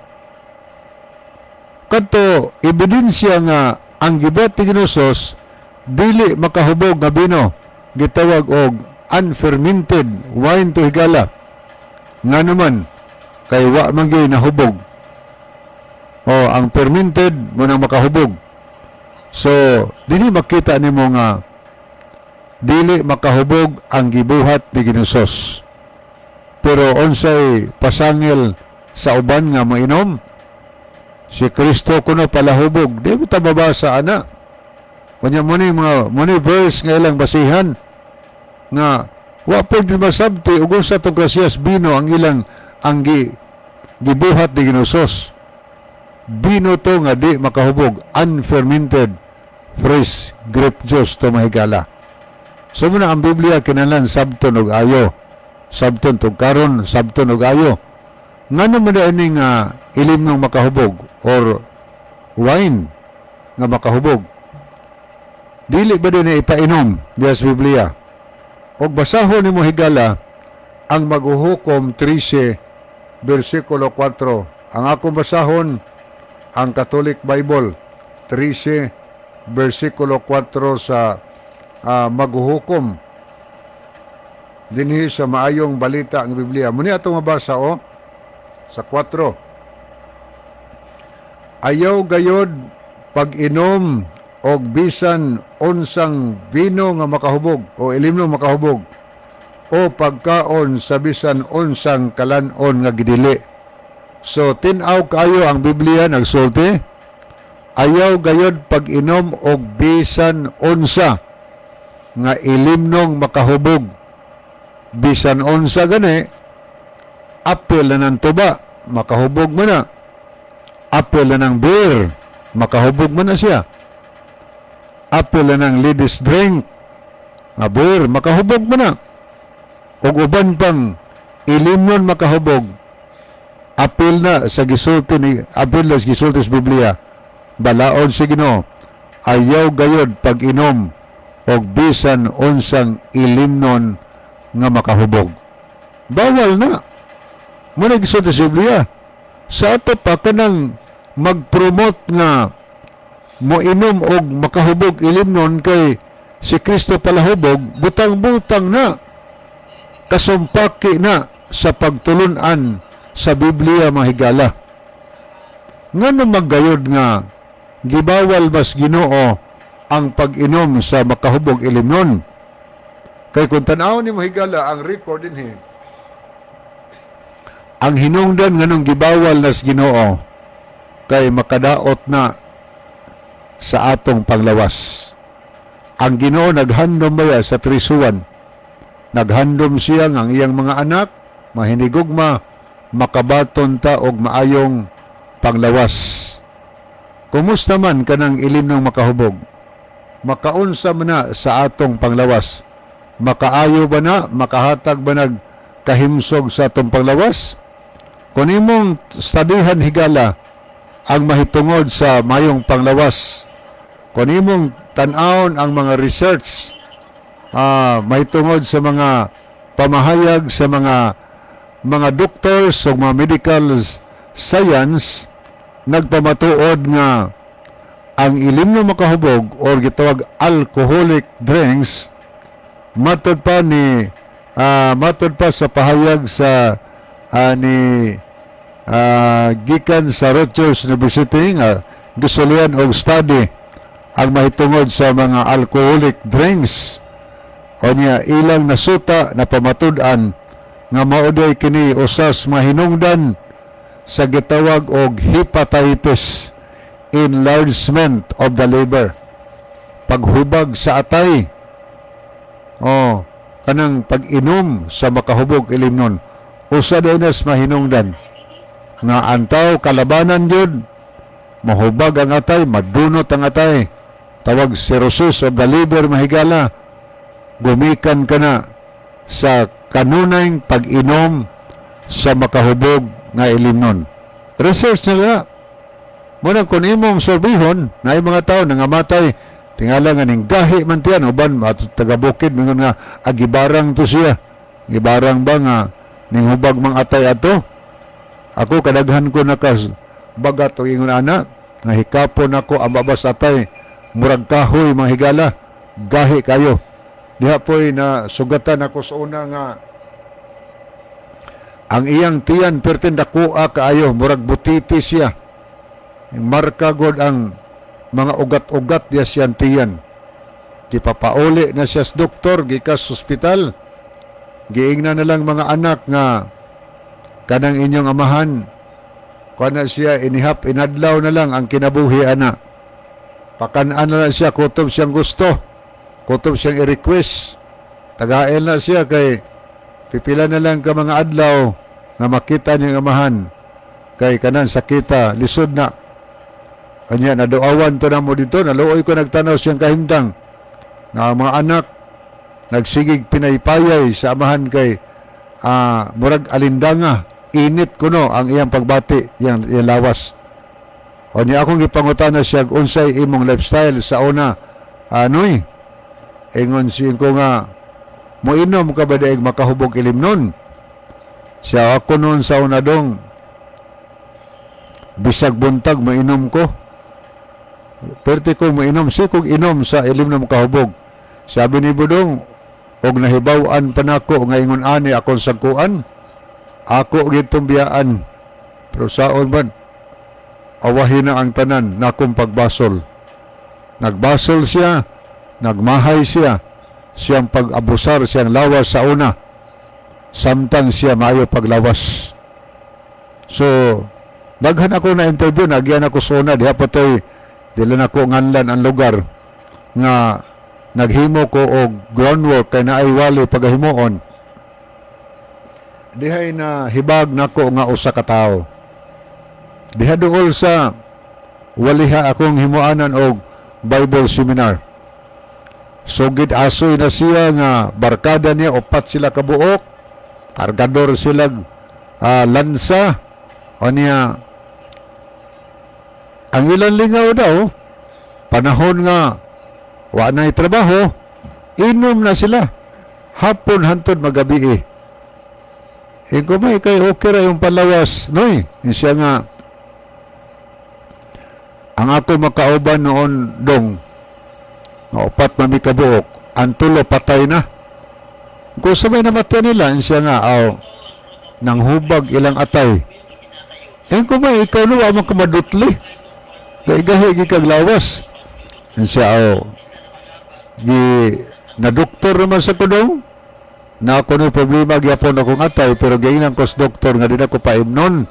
Kadto ebidensya nga ang gibuhat ni Ginoong Hesus dili makahubog nga bino, gitawag og unfermented wine to, higala. Nga naman kay wa man gyud nahubog. O ang fermented mo nang makahubog. So dili makita nimo nga dili makahubog ang gibuhat ni Ginoong Hesus. Pero unsay pasangil sa uban nga moinom? Si Kristo kuno palahubog. Di mo ta mabasa ana. Unya mo ni mga mo ni verse nga ilang basihan nga wa pud masabti ug unsa tong klasiyas bino ang ilang ang gibuhat ni Ginoong Hesus. Bino to nga di makahubog, unfermented fresh grape juice to, mahigala. So muna ang Biblia kinahanglan sabton og ayo. Sabton tug karon, sabton og ayo. Ngano man ini nga ilimnong makahubog or wine nga makahubog? Dili ba din ipainom diya sa Biblia? Og basahon nimo, higala, ang Maghuhukom 13 bersikulo 4. Ang akong basahon ang Catholic Bible 13 bersikulo 4 sa Maghuhukom dinhi sa Maayong Balita ang Biblia. Muni atong mabasa o sa 4. Ayaw gayod pag-inom og bisan unsang bino nga makahubog o ilimno makahubog o pagkaon sa bisan unsang kalanon nga gidili. So tin-aw kaayo ang Biblia nagsulti, ayaw gayod pag-inom og bisan unsa nga ilimnong makahubog. Bisan unsa gani, apil na ng tuba, makahubog mo na. Apil na ng beer, makahubog mo na siya. Apil na ng ladies drink, nga beer, makahubog mo na. Ug uban pang ilimnon makahubog, apil na sa gisulti sa Biblia, balaod si Ginoo, ayaw gayod pag-inom og bisan unsang ilimnon nga makahubog. Bawal na. Mo na gisulti sa Biblia. Sa ato pa kanang mag-promote nga moinom og makahubog ilimnon kay si Kristo palahubog, butang-butang na. Kasumpaki na sa pagtulunan sa Biblia, mahigala. Ngano maggayod nga gibawal bas Ginoo ang pag-inom sa makahubog ilimnon? Kay kung tan-awon nimo, higala, ang record dinhi, ang hinungdan nganong gibawal nas Ginoo kay makadaot na sa atong panglawas. Ang Ginoo naghandom baya sa trisuan. Naghandom siya nga ang iyang mga anak mahinigugma makabaton ta og maayong panglawas. Kumusta man kanang ilim ng makahubog? Makaunsa man na sa atong panglawas? Makaayo ba na? Makahatag ba nag kahimsog sa atong panglawas? Kung imong studyhan, higala, ang mahitungod sa mayong panglawas, kung imong tan-awon ang mga research mahitungod sa mga pamahayag sa mga doctors o mga medical science, nagpamatuod nga ang ilim na makahubog or gitawag alcoholic drinks, matod pa sa pahayag sa ni gikan sa Rutgers University nga gisulian og study ang mahitungod sa mga alcoholic drinks, unya ilang nasuta na pamatud-an nga mao day kini usas mahinungdan sa gitawag og hepatitis, enlargement of the liver, paghubag sa atay. Oh, kanang pag-inom sa makahubog ilimnon, usa day nas mahinungdan nga ang tao kalabanan gyud mahubag ang atay, madunot ang atay, tawag cirrhosis of the liver, mahigala, gumikan ka na sa kanunay pag-inom. sa makahubog nga ilimnon. Research nila. Muna kung imong sorbihon, na mga tao nangamatay, tingala nga ning gahi man tiyan, uban at taga bukid mingon nga agibarang to siya. Gibarang ba nga ning hubag mang atay ato? Ako kadaghan ko nakas bagat og ingon ana nga hikapon ako ang babas atay, murag kahoy, mga higala, gahi kayo. Diha po'y na sugatan ako sa una nga ang iyang tiyan pertin dakoa kaayo, murag butiti siya. Marka god ang mga ugat-ugat diya siyang tiyan. Gipapauli na siya sa doktor gikas sa ospital. Giingna na lang mga anak nga kanang inyong amahan, kuan na siya, inihap inadlaw na lang ang kinabuhi ana. Pakan-an na lang siya, kutob siyang gusto, kutob siyang i-request. Tagael na siya kay pipila na lang ka mga adlaw nga makita niyang amahan kay kanan sakita lisod na. Kanya naduawan to na mo dito, naluoy ko nagtanaw siyang kahimtang nga ang mga anak nagsigig pinaypayay sa amahan kay murag alindanga, init kuno ang iyang pagbati, iyang lawas. O niya akong gipangutana siya, unsay imong lifestyle sa una, anoy? Ingon siya ko nga moinom ka ba daig makahubog ilimnon? Siya, ako noon sa una dong, bisag buntag mainom ko. Perti ko mainom, si kong inom sa ilim na makahubog. Sabi ni Budong, og nahibaw-an pa nako nga ingon ani akong sagkuan, ako gitong biyaan. Pero saon man, awahin na ang tanan nakong pagbasol. Nagbasol siya, nagmahay siya, siyang pag-abusar siyang lawas sa una, samtang siya maayo paglawas. So, daghan ako na interview, nagyan ako sa una, diha pa to'y, dili na ko nganlan ang lugar, nga naghimo ko og groundwork kay naay wali pagahimuon. Dihay na hibag nako nga usa ka tawo. Diha duol sa waliha akong himuanan og Bible seminar. Sugid asoy na siya nga barkada niya, upat sila kabuok, kargador sila lansa, o niya ang ilang lingaw daw, panahon nga wa na'y trabaho, inom na sila. Hapon hantod magabi eh. Eh kung may kay okay ra yung palawas, noy. Siya nga, ang ako makauban noon dong, nga upat man mi kabuok, ang tulo patay na. Kung sa may namatay nila, siya nga, aw, nang hubag ilang atay. Eh kung may ikaw no, wa man ka madutli. Kay gahi gi kag lawas. Siya, aw, gi na doktor naman sa kudong, na ako no problema gyapon akong atay, pero giingnan ko sa doktor nga di na ko paimnon.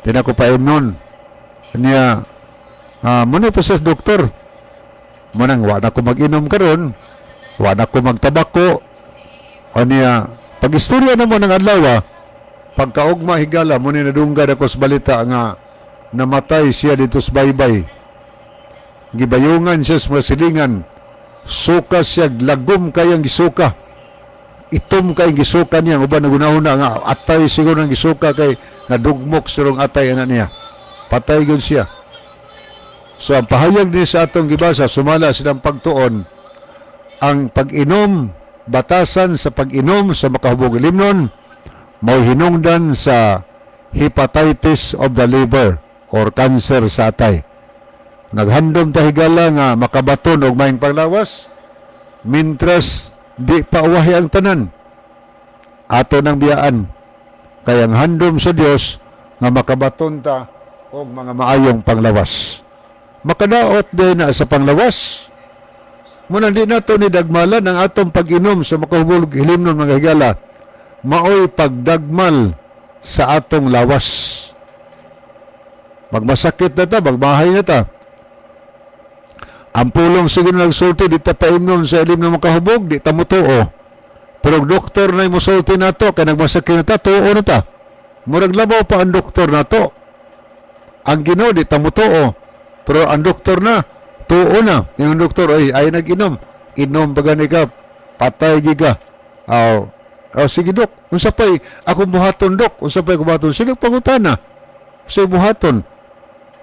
Di na ko paimnon. Niya, muna pa sa doktor. Munang wa na ko mag-inom karon, wa na ko magtabako. O niya, pag-istorya na mo ng adlaw, pagkaugma, higala, mo ni nadunggan ako sa balita nga namatay siya dito sa baybay. Gibayungan siya sa mga silingan. Suka siya, lagom kayang gisuka. Itom kayang gisuka niya. Uban nagunahuna nga atay siguro ng gisuka kay nadugmok sirong atay ana niya. Patay yun siya. So ang pahayag ni sa atong gibasa, sumala silang pagtuon, ang pag-inom, batasan sa pag-inom sa makahubog ilimnon, mao hinungdan sa hepatitis of the liver or cancer sa atay. Naghandom ta, higala, nga makabaton og maayong paglawas, mintras di pa uwahi ang tanan. Ato nang biyaan. Kay ang handom sa Dios nga makabaton ta og mga maayong panglawas. Makadaot din na sa panglawas. Muna di nato ni dagmalan ang atong pag-inom sa makahubog hilimnon, mga higala. Maoy pagdagmal sa atong lawas. Magmasakit na ta, magmahay na ta. Ang pulong siguro nagsulti, di ta paimnon sa ilim na makahubog, di ta mutuo. Pero doktor na musulti nato, kay nagmasakit na ta, tuo na ta. Murag labaw pa ang doktor nato. Ang Ginoo di ta mutuo. Pero ang doktor na, tuo na. Yung doktor, ay nag-inom. Inom pa gani ka, patay giga. Aw, Oh, sige, Dok, unsa pay akong buhaton, Dok? Unsa pay akong buhaton? Sige, pangutana. Sa buhaton.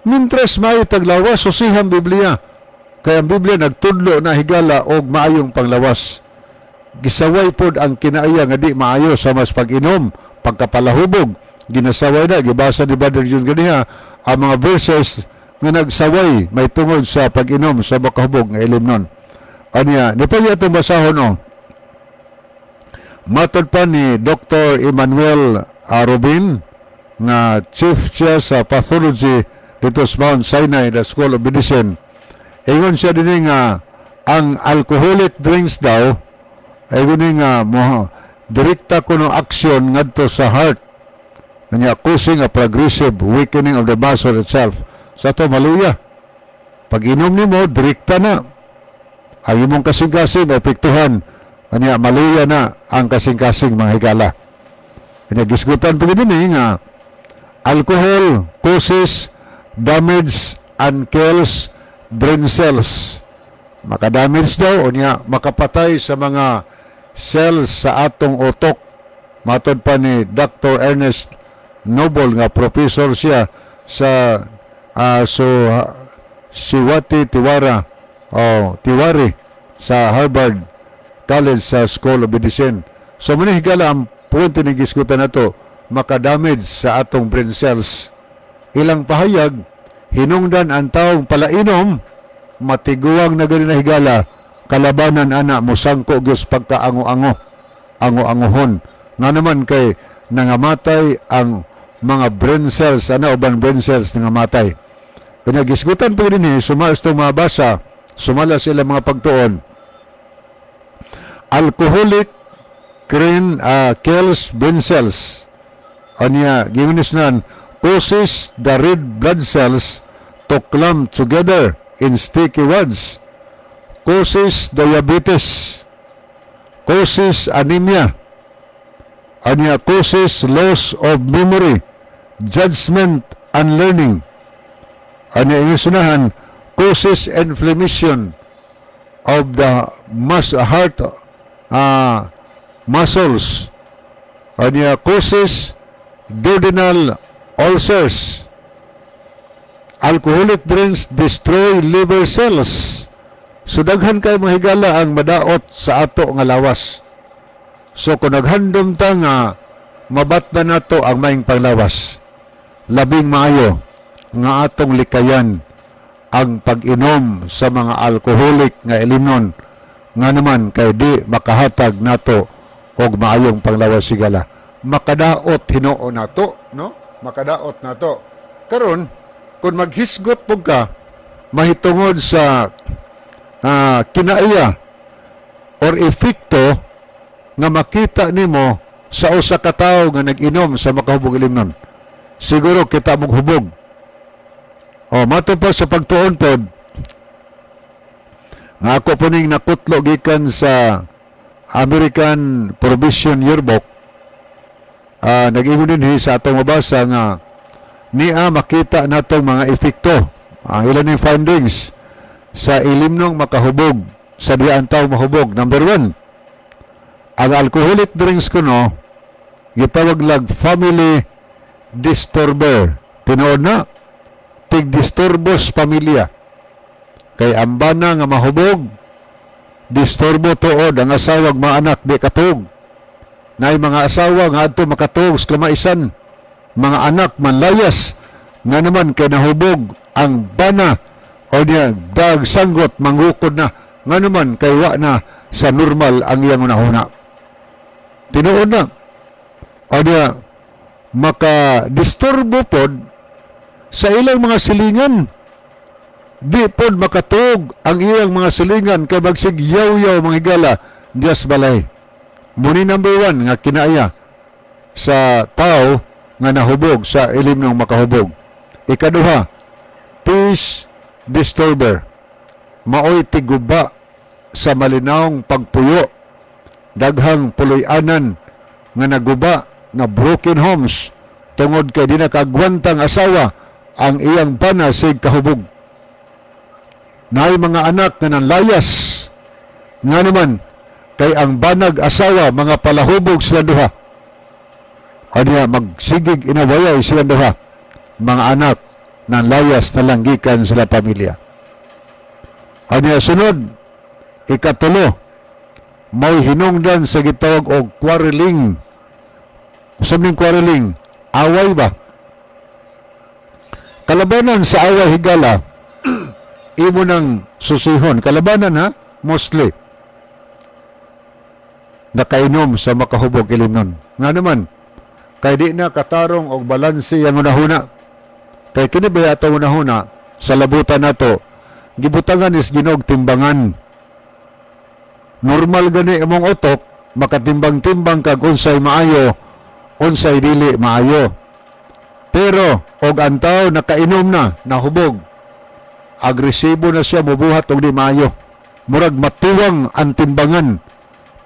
Mintres maayo taglawas, susihang Biblia. Kaya ang Biblia nagtudlo na, higala, og maayong panglawas. Gisaway pod ang kinaaya nga di maayo sa mas pag-inom, pagkapalahubog. Ginasaway na, gibasa ni Brother Jun ganiha, ang mga verses nga nagsaway may tungod sa pag-inom sa makahubog nga ilimnon. Anya, ni pa itong basahon, oh. Matod pa ni Dr. Emmanuel Arobin nga chief siya sa pathology dito sa Mount Sinai, the School of Medicine. Ingon siya din nga ang alcoholic drinks daw ay guni nga mo direkta kuno aksyon ngadto sa heart. Kanya causing a progressive weakening of the muscle itself. Sa to maluya. Pag inom nimo, direkta na. Ang imong kasing-kasing maepektuhan. Anya maluya na ang kasing-kasing, mga higala. Anya gisgutan pa gid ni nga alcohol causes damage and kills brain cells. Makadamage daw unya makapatay sa mga cells sa atong utok. Matod pa ni Dr. Ernest Noble nga professor siya sa so Siwati Tiwara o Tiwari sa Harvard College sa School of Medicine. So muna, higala, ang punto ni gisgutan nato, makadamage sa atong brain cells. Ilang pahayag, hinungdan ang taong palainom, matiguang na gani na, higala, kalabanan ana musangko gyud pagkaango-ango, ango-angohon. Nga naman kay nangamatay ang mga brain cells ana, uban brain cells nangamatay. Kanya gisgutan po din sumala sa mga basa, sumala sila mga pagtuon. Alcoholic crane kills brain cells. Anya, gingunis nan, causes the red blood cells to clump together in sticky wads. Causes diabetes. Causes anemia. Anya, causes loss of memory, judgment, and learning. Anya, ingisunahan, causes inflammation of the heart muscles. Anya, causes duodenal ulcers. Alcoholic drinks destroy liver cells. So daghan kay mga higala ang madaot sa ato nga lawas. So kung naghandom ta nga mabatba nato ang maing panglawas, labing maayo nga atong likayan ang pag-inom sa mga alcoholic nga ilimnon, nga naman kay di makahatag nato og maayong panglawas, higala. Makadaot hinuon nato, no? Makadaot nato. Karon, kung maghisgot pud ka mahitungod sa kinaiya or epekto nga makita nimo sa usa ka tawo nga nag-inom sa makahubog ilimnon. Siguro kita mong hubog. O, mato pa sa pagtuon pod, nga ako po ning nakutlo gikan sa American Provision Yearbook, nag-ingon din sa atong mabasa nga niya makita natong mga epekto ang ilan yung findings sa ilimnong makahubog sa diyan tao mahubog. Number one, ang alcoholic drinks kuno gitawag family disturber. Tinuod na tigdisturbos pamilya kay ang bana nga mahubog, disturbo tuod ang asawa ug mga anak, di katug. Naay mga asawa nga adto makatuog sa kamaisan, mga anak manlayas, nga naman kay nahubog ang bana o niya dag sanggot, mangukod na, nga naman kay wa na sa normal ang iyang hunahuna. Tinuod na o niya maka-disturbo pod sa ilang mga silingan. Di pod makatuog ang iyang mga silingan kay magsigyaw-yaw, mga higala, diyas balay. Muni number one nga kinaya sa tao nga nahubog sa ilim ng makahubog. Ikaduha, peace disturber. Maoy tiguba sa malinawng pagpuyo. Daghang puloy-anan nga naguba, nga broken homes, tungod kay di nakagwantang asawa ang iyang bana sig kahubog. Naay mga anak nga nanlayas, nga naman Kay ang banag asawa, mga palahubog sila duha. Anya magsigig inawayay sila duha. Mga anak ng layas na lang gikan sila pamilya. Anya sunod, ikatulo, may hinungdan sa gitawag og quarreling. Unsa ning quarreling? Away ba? Kalabanan sa away, higala, imo nang susihon. Kalabanan ha, mostly. Nakainom sa makahubog ilimnon. Nga naman, kay di na katarong og balanse ang hunahuna. Kay kini ba atong hunahuna sa labutan nato, gibutangan is Ginoo og timbangan. Normal gani imong utok, makatimbang-timbang kag unsay maayo, unsay dili maayo. Pero og ang tao nakainom na, nahubog, agresibo na siya, mubuhat og di maayo. Murag matuwang ang timbangan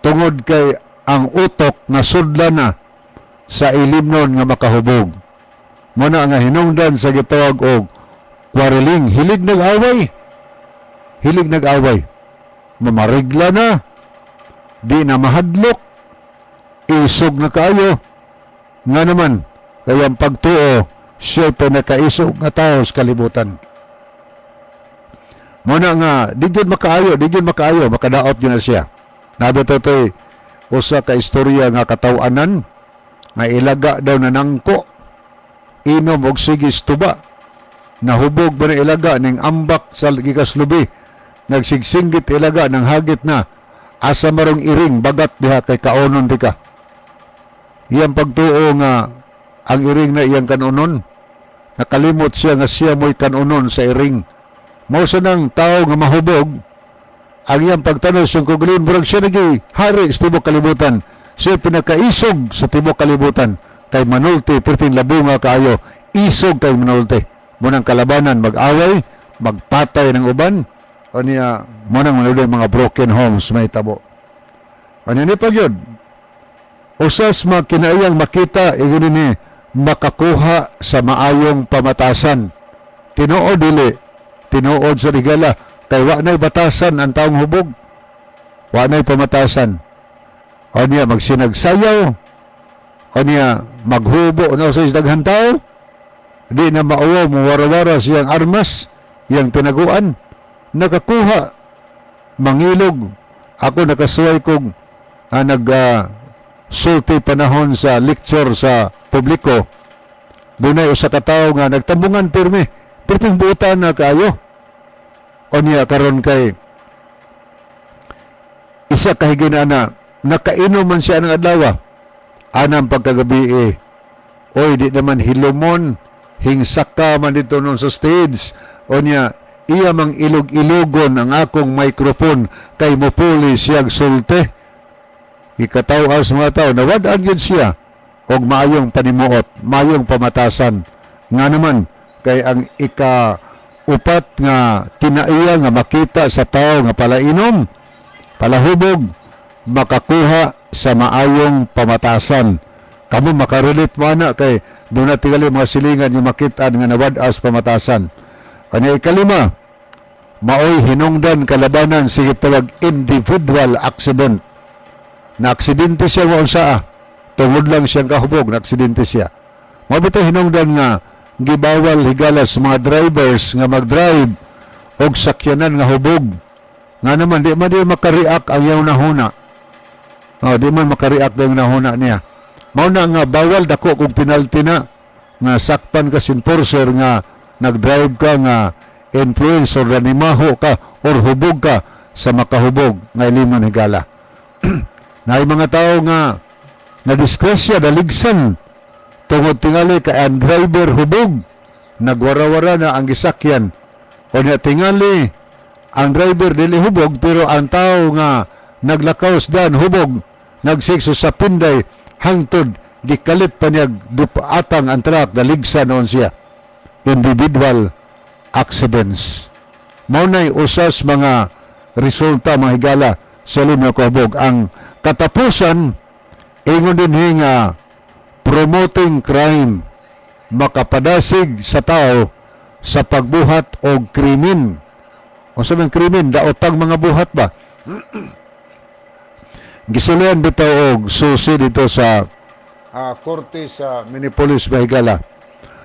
tungod kay ang utok nasudla na sa ilimnon nga makahubog. Muna nga hinungdan sa gitawag og quarreling, hilig nag-away. Hilig nag-away. Mamarigla na, di na mahadlok, isog na kaayo. Nga naman, kaya ang pagtuo, siya pa nakaisog nga tao sa kalibutan. Muna nga, di gyud makaayo, di gyud makaayo, makadaot gyud na siya. Nabi to'y usa ka istorya nga kataw-anan nga ilaga daw na nangko, inom og sigis tuba, nahubog ba na ilaga ning ambak sa gikas lubi, nagsigsinggit ilaga nang hagit na, "Asa marong iring, bagat diha kay kaonon di ka." Iyang pagtuo nga ang iring na iyang kanonon, nakalimot siya nga siya mo'y kanonon sa iring. Mao sa nang tao nga mahubog, ang iyang pagtanaw sa kaugalingon, murag siya nagi hari sa tibok kalibutan. Siya pinakaisog sa tibok kalibutan. Kay manulti, perting labunga kaayo, isog kay manulti. Munang kalabanan, mag-away, magpatay ng uban, o niya, munang manuloy mga broken homes may tabo. Ano ni pa yun? Usas mga kinaiyang makita, ingon ni, makakuha sa maayong pamatasan. Tinuod dili, tinuod sa higala, kay wa na'y batasan ang taong hubog. Wa na'y pamatasan. O niya, magsinagsayaw. O niya, maghubo na sa daghan tao. Di na mauwaw, muwarawara siyang armas, iyang tinaguan. Nakakuha, mangilog. Ako nakasuway kong nag sulti panahon sa lecture sa publiko. Dunay usa ka tawo nga nagtambungan pirmi. Pirming buutan na kaayo. O niya karon kay isa ka higina na nakainom man siya ng adlaw. Anang pagkagabi eh. Oy, di naman hilumon, hingsaka man dito nun sa stage. O niya, iya mang ilog-ilogon ang akong microphone kay mupuli siyang sulte. Ikataw sa mga tao, nawad-an yun siya og maayong panimuot, maayong pamatasan. Nga naman, kay ang ika upat nga kinaiya nga makita sa tao nga palainom, palahubog, makakuha sa maayong pamatasan. Kamo makarelate mo ana kay doon na tingali mga silingan yung makita nga nawad-as pamatasan. Kanya ikalima, maoy hinungdan kalabanan sige tawag individual accident. Na aksidente siya wa unsaa. Tungod lang siyang kahubog, na aksidente siya. Mao bitaw hinungdan nga gibawal, higala, sa mga drivers nga mag-drive og sakyanan nga hubog. Nga naman di man di makareact ang iyang nahuna. Oh, di man makareact ang nahuna niya. Mao na nga bawal, dako kung penalty na nga sakpan ka sa enforcer nga nag-drive ka nga influence or nanimaho ka or hubog ka sa makahubog nga ilimon, higala. Naay mga tao nga na disgrasya, daligsan tungod tingali kay ang driver hubog, nagwarawara na ang gisakyan. O niya tingali ang driver dili hubog pero ang tao nga naglakaw sa daan hubog, nagsikso sa pinday hangtod gikalit pa niya atang ang truck, daligsan noon siya. Individual accidents. Mao nay usas mga resulta, mga higala, sa ilim nga kahubog. Ang katapusan, ingon din nga promoting crime, makapadasig sa tao sa pagbuhat og krimen. Unsa man krimen? Daotang mga buhat ba? Gisulian bitaw og susi dito sa korte sa Minneapolis, mga higala.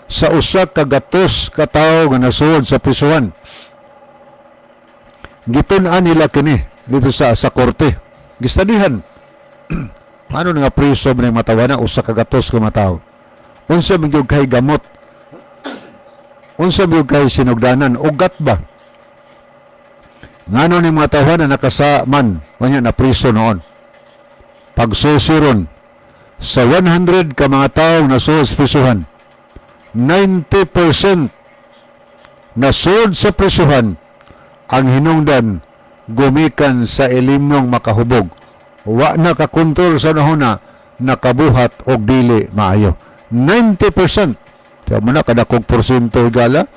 Sa 100 ka tawo nga nasuod sa prisuhan. Gitun-an nila kini dito sa korte. Gistadihan. Ano nga priso man ang matawa na 100 ka matawo? Unsa man gyud kay gamot? Unsa man gyud kay sinugdanan? Ugat ba? Ngano ni mga tawhan na nakasaman unya na priso noon? Pagsusiron sa 100 ka mga tao nasuod sa prisuhan, 90% nasud sa prisuhan ang hinungdan gumikan sa ilimnong makahubog. Wa na kakontrol sa nahuna, nakabuhat og dili maayo. 90%. Kaya mo na kadakog porsyento, higala.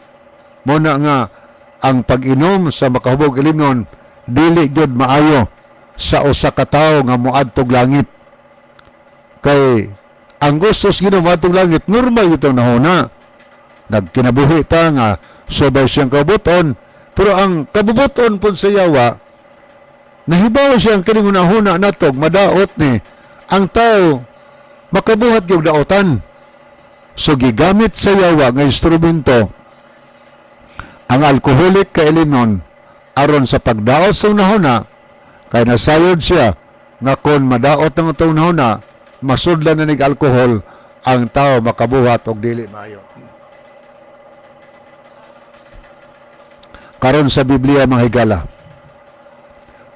Mo na nga ang pag-inom sa makahubog ilimnon dili gyud maayo sa usa ka tawo nga moadtog langit. Kay ang gusto sa Ginoo moadtog langit, normal itong nahuna. Nagkinabuhi ta nga subay siyang kabuton, pero ang kabubuton pud sa yawa, nahibaw siya ang kining hunahuna natog madaot ni ang tao makabuhat yung daotan. So gigamit sa yawa nga instrumento ang alcoholic ka ilimnon aron sa pagdaot sa hunahuna, kay nasayod siya nga kon madaot ng atong hunahuna, masudlan na nig alkohol, ang tao makabuhat og dili maayo. Karon sa Biblia, mga higala,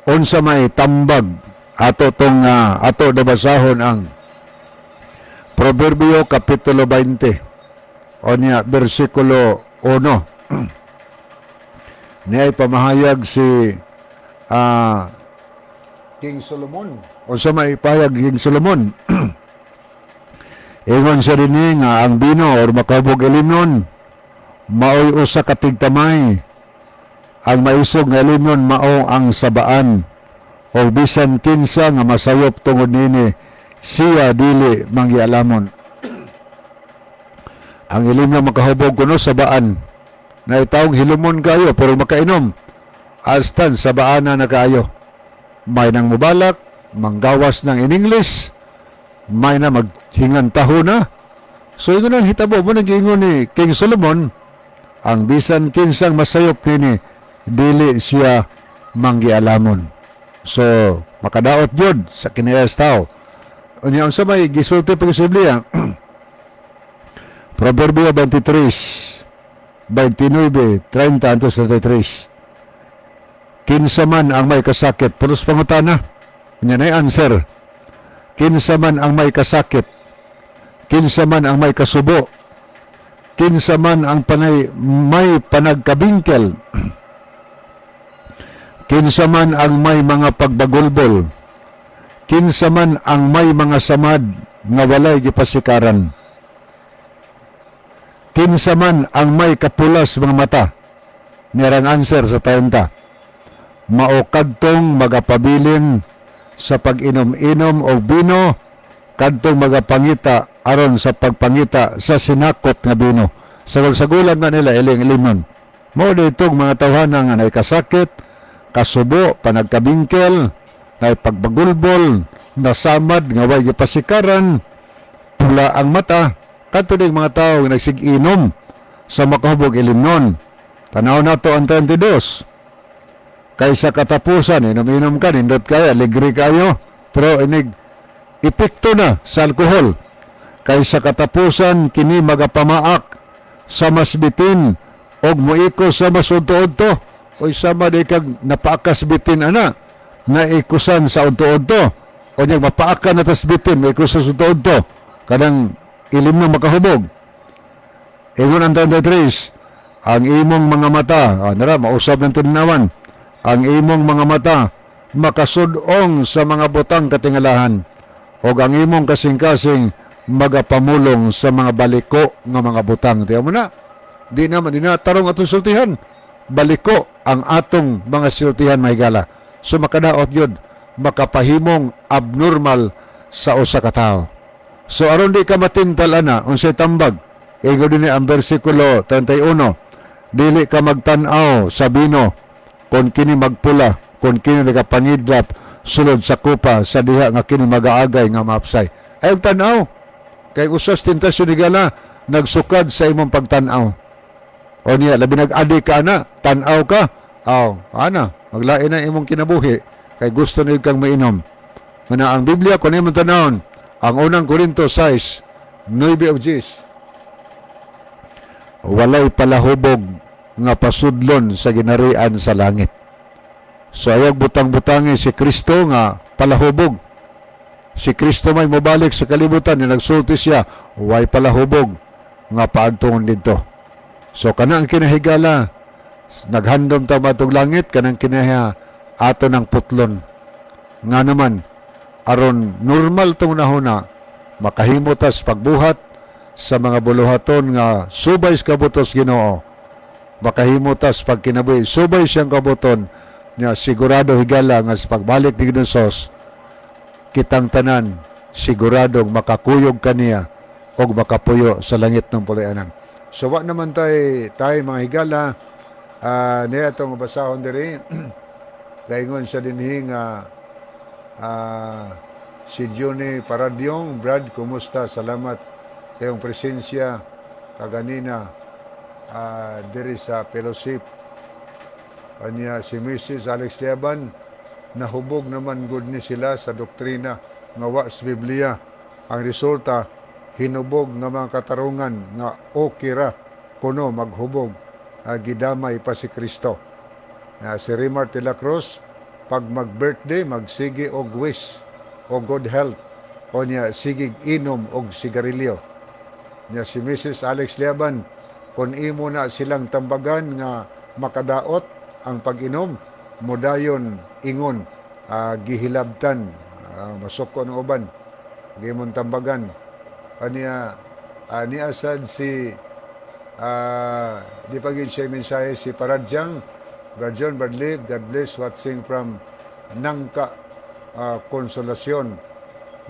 unsa may tambag ato tong ato nabasahon ang Proverbio kapitulo 20 onya bersikulo 1. Niya pamahayag si King Solomon. Unsa may pahayag King Solomon? Ingon siya dinhi nga ang bino or makahubog ilimnon maoy usa ka tigtamay. Ang maisog nga ilimnon mao ang sabaan, o bisan kinsa nga masayop tungod nini, siya dili manggialamon. Ang ilimnon makahubog kuno sabaan. Na itawag hilumon kayo pero makainom. Astan sabaan na kaayo. May nang mubalak, manggawas ng in English, may na maghingantaho na. So ingon ang hitabo mo nang giingon ni King Solomon, ang bisan kinsang masayop nini, dili siya manggialamon. So makadaot jud sa kinayas tao. Unya unsa may gisulti pag sa Biblia? Proverbio 23, 29, 30 antos 33. Kinsa man ang may kasakit, pulos pangutana. Unya na answer. Kinsa man ang may kasakit, kinsa man ang may kasubo, kinsa man ang panay may panagkabingkel, kinsa man ang may mga pagbagulbol, kinsa man ang may mga samad nga walay gipasikaran, kinsa man ang may kapulas mga mata. Nirang answer sa 30: mao kadtong magapabilin sa pag-inom-inom og bino, kadtong magapangita aron sa pagpangita sa sinakot nga bino. Sagol-sagulan man nila iling ilimon. Mao ditong mga tawhana nga nay kasakit, kasubo, panagkabingkel, nay pagbagulbol, nasamad nga way gipasikaran, pula ang mata, kadto ding mga tao nga nagsiginom sa makahubog ilimnon. Tanaw nato ang 32. Kay sa katapusan, inom-inom ka, nindot kayo, aligri kayo, pero inig epekto na sa alkohol. Kay sa katapusan, kini magapamaak sa mas bitin og moiko sa mas udto-udto. Oy, sama di kag napaakas bitin ana, naikusan sa udto-udto. O niya mapaaka na tas bitin, maikusan sa udto-udto. Kanang ilim na makahubog. Ingon ang 33, ang imong mga mata, nara, mausab ng tinanawan, ang imong mga mata makasudong sa mga butang katingalahan, o ang imong kasing-kasing magapamulong sa mga baliko nga mga butang. Tiyan mo na, di na tarong atong sultihan. Baliko ang atong mga sultihan, mahigala. So makadaot yun, makapahimong abnormal sa usa ka tawo. So aron di ka matintal ana, unsay tambag? Ingon din ang bersikulo 31, dili ka magtan-aw sa bino kon kini magpula, kon kini nagapangidlap. sulod sa kupa sa diha nga kini magaagay nga maapsay. Ay tanaw kay usas tentasyon, higala, nagsukad sa imong pagtan-aw. O niya, labi nag-adi ka na, tan-aw ka. Aw, ana, maglain na imong kinabuhi kay gusto na kang mainom. Nga ang Biblia kung imong tanawon, ang Unang Korinto 6, 9 og 10. Walay palahubog nga pasudlon sa ginarian sa langit. So ayaw butang-butangi si Kristo nga palahubog. Si Kristo may mobalik sa kalibutan ni nagsulti siya, way palahubog nga paadtungon didto. So kana ang kinahigala, naghandom ta matong langit, kanang kinaha ato ng putlon. Nga naman, aron normal tong nahuna, makahimo tas pagbuhat sa mga buluhaton nga subay sa kabutos Ginoo. Makahimo tas pagkinabuhi subay siyang kabuton niya. Sigurado, higala, nga sa pagbalik ni Ginoong Hesus, kitang tanan siguradong makakuyog kaniya og makapuyo sa langit ng puluyanan. So wa naman tay mga higala, niya itong basahon diri. Gaingon siya dinhi nga si Johnny Paradyong, "Brad, kumusta? Salamat sa iyong presensya kaganina diri sa fellowship." Anya si Mrs. Alex Liaban, nahubog naman gud ni sila sa doktrina nga wa sa Biblia. Ang resulta, hinubog nga mga katarungan nga okay ra kuno maghubog, gidamay pa si Kristo. Si Remar de la Cruz, "Pag mag-birthday, magsige og wish o good health o niya sige inom og sigarilyo." Nya si Mrs. Alex Liaban, "Kung imo na silang tambagan nga makadaot ang pag-inom, modayon ingon gihilabtan, masuko ng uban, gimon tambagan." Aniya niya sad si di pa gyud siya mensahe si Paradyang, "Brad John, Brad Liv, God bless, watching from Nangka, Consolacion."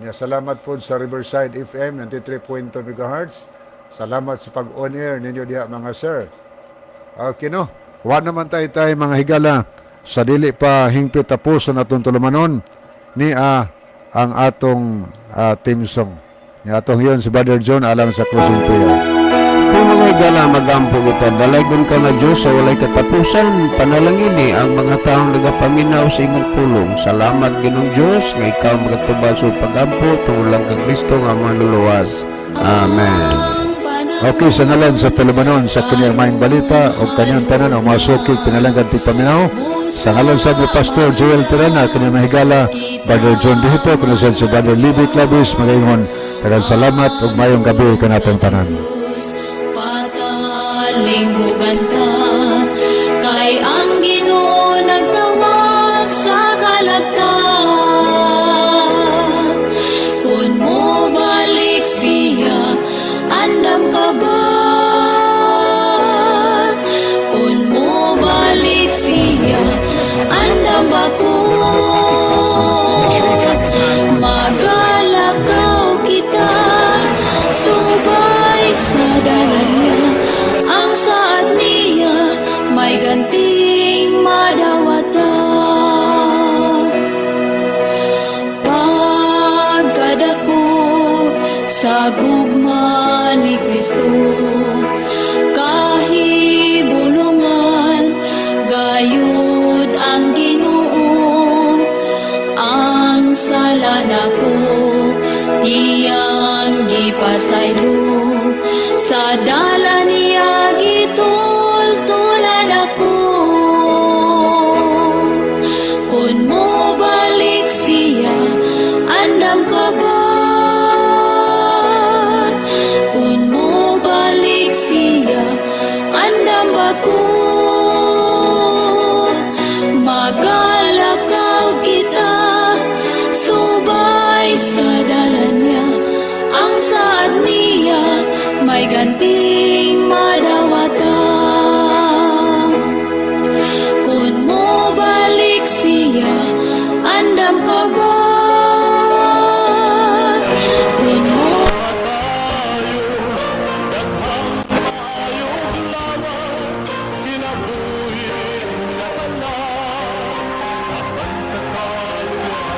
Nya salamat po sa Riverside FM 93.2 MHz. Salamat sa pag-on air ninyo diha, mga sir. Okay, no? Wa naman tayo tayo mga higala sa dili pa hingpit tapos sa natong tulumanon ni ang atong theme song. Ni atong hiyon si Brother John alang sa closing prayer. Kung mga higala, magampo kita. Dalaygon ka nga Diyos sa walay katapusan. Panalangini ang mga taong nagapaminaw sa imong pulong. Salamat, Ginoong Diyos, nga ikaw magatubag sa pagampo tungod lang kang Kristo nga manluluwas. Amen. Okay, sa ngalan sa tulumanon sa kanyang maayong balita o kanyang tanan o mga suki pinalanggan tigpaminaw, sa ngalan sa ni Pastor Joel Tirana, kanyang mahigala, Brother John Dihito, kuno sa si Brother Libby Clavis, magaingon, daghang salamat ug maayong gabi kanatong tanan. Patalinghugan ta kay ang Ginoo nagtawag sa kalagtan. Kung mo balik siya, andam ka ba? Kung mo balik siya, andam ba ko? Magalakaw kita subay sa dalan niya. Ang saad niya may ganting madawata. Pagkadako sa gugma ni Kristo, kahibulungan gayud ang Ginoo. Ang sala nako iyang gipasaylo, sa dala niya gitultulan ako. Kung mo balik siya, andam ka ba? Kung mo balik siya, andam ba ko? Magalakaw kita subay sa dalan niya. Ang saad niya may ganting madawata. Kung mo balik siya, andam ka ba? Kung mo Daghang maayong lawas, kinabuhi nga tanan. Apan sa kaluwasan.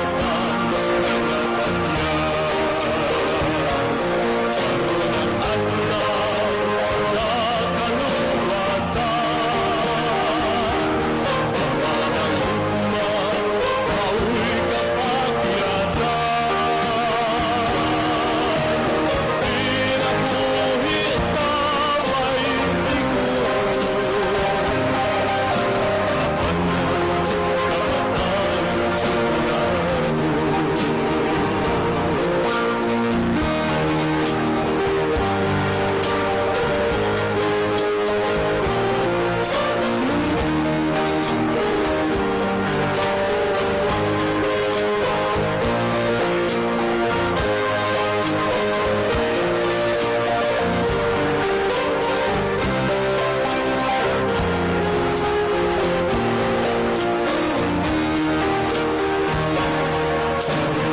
Sa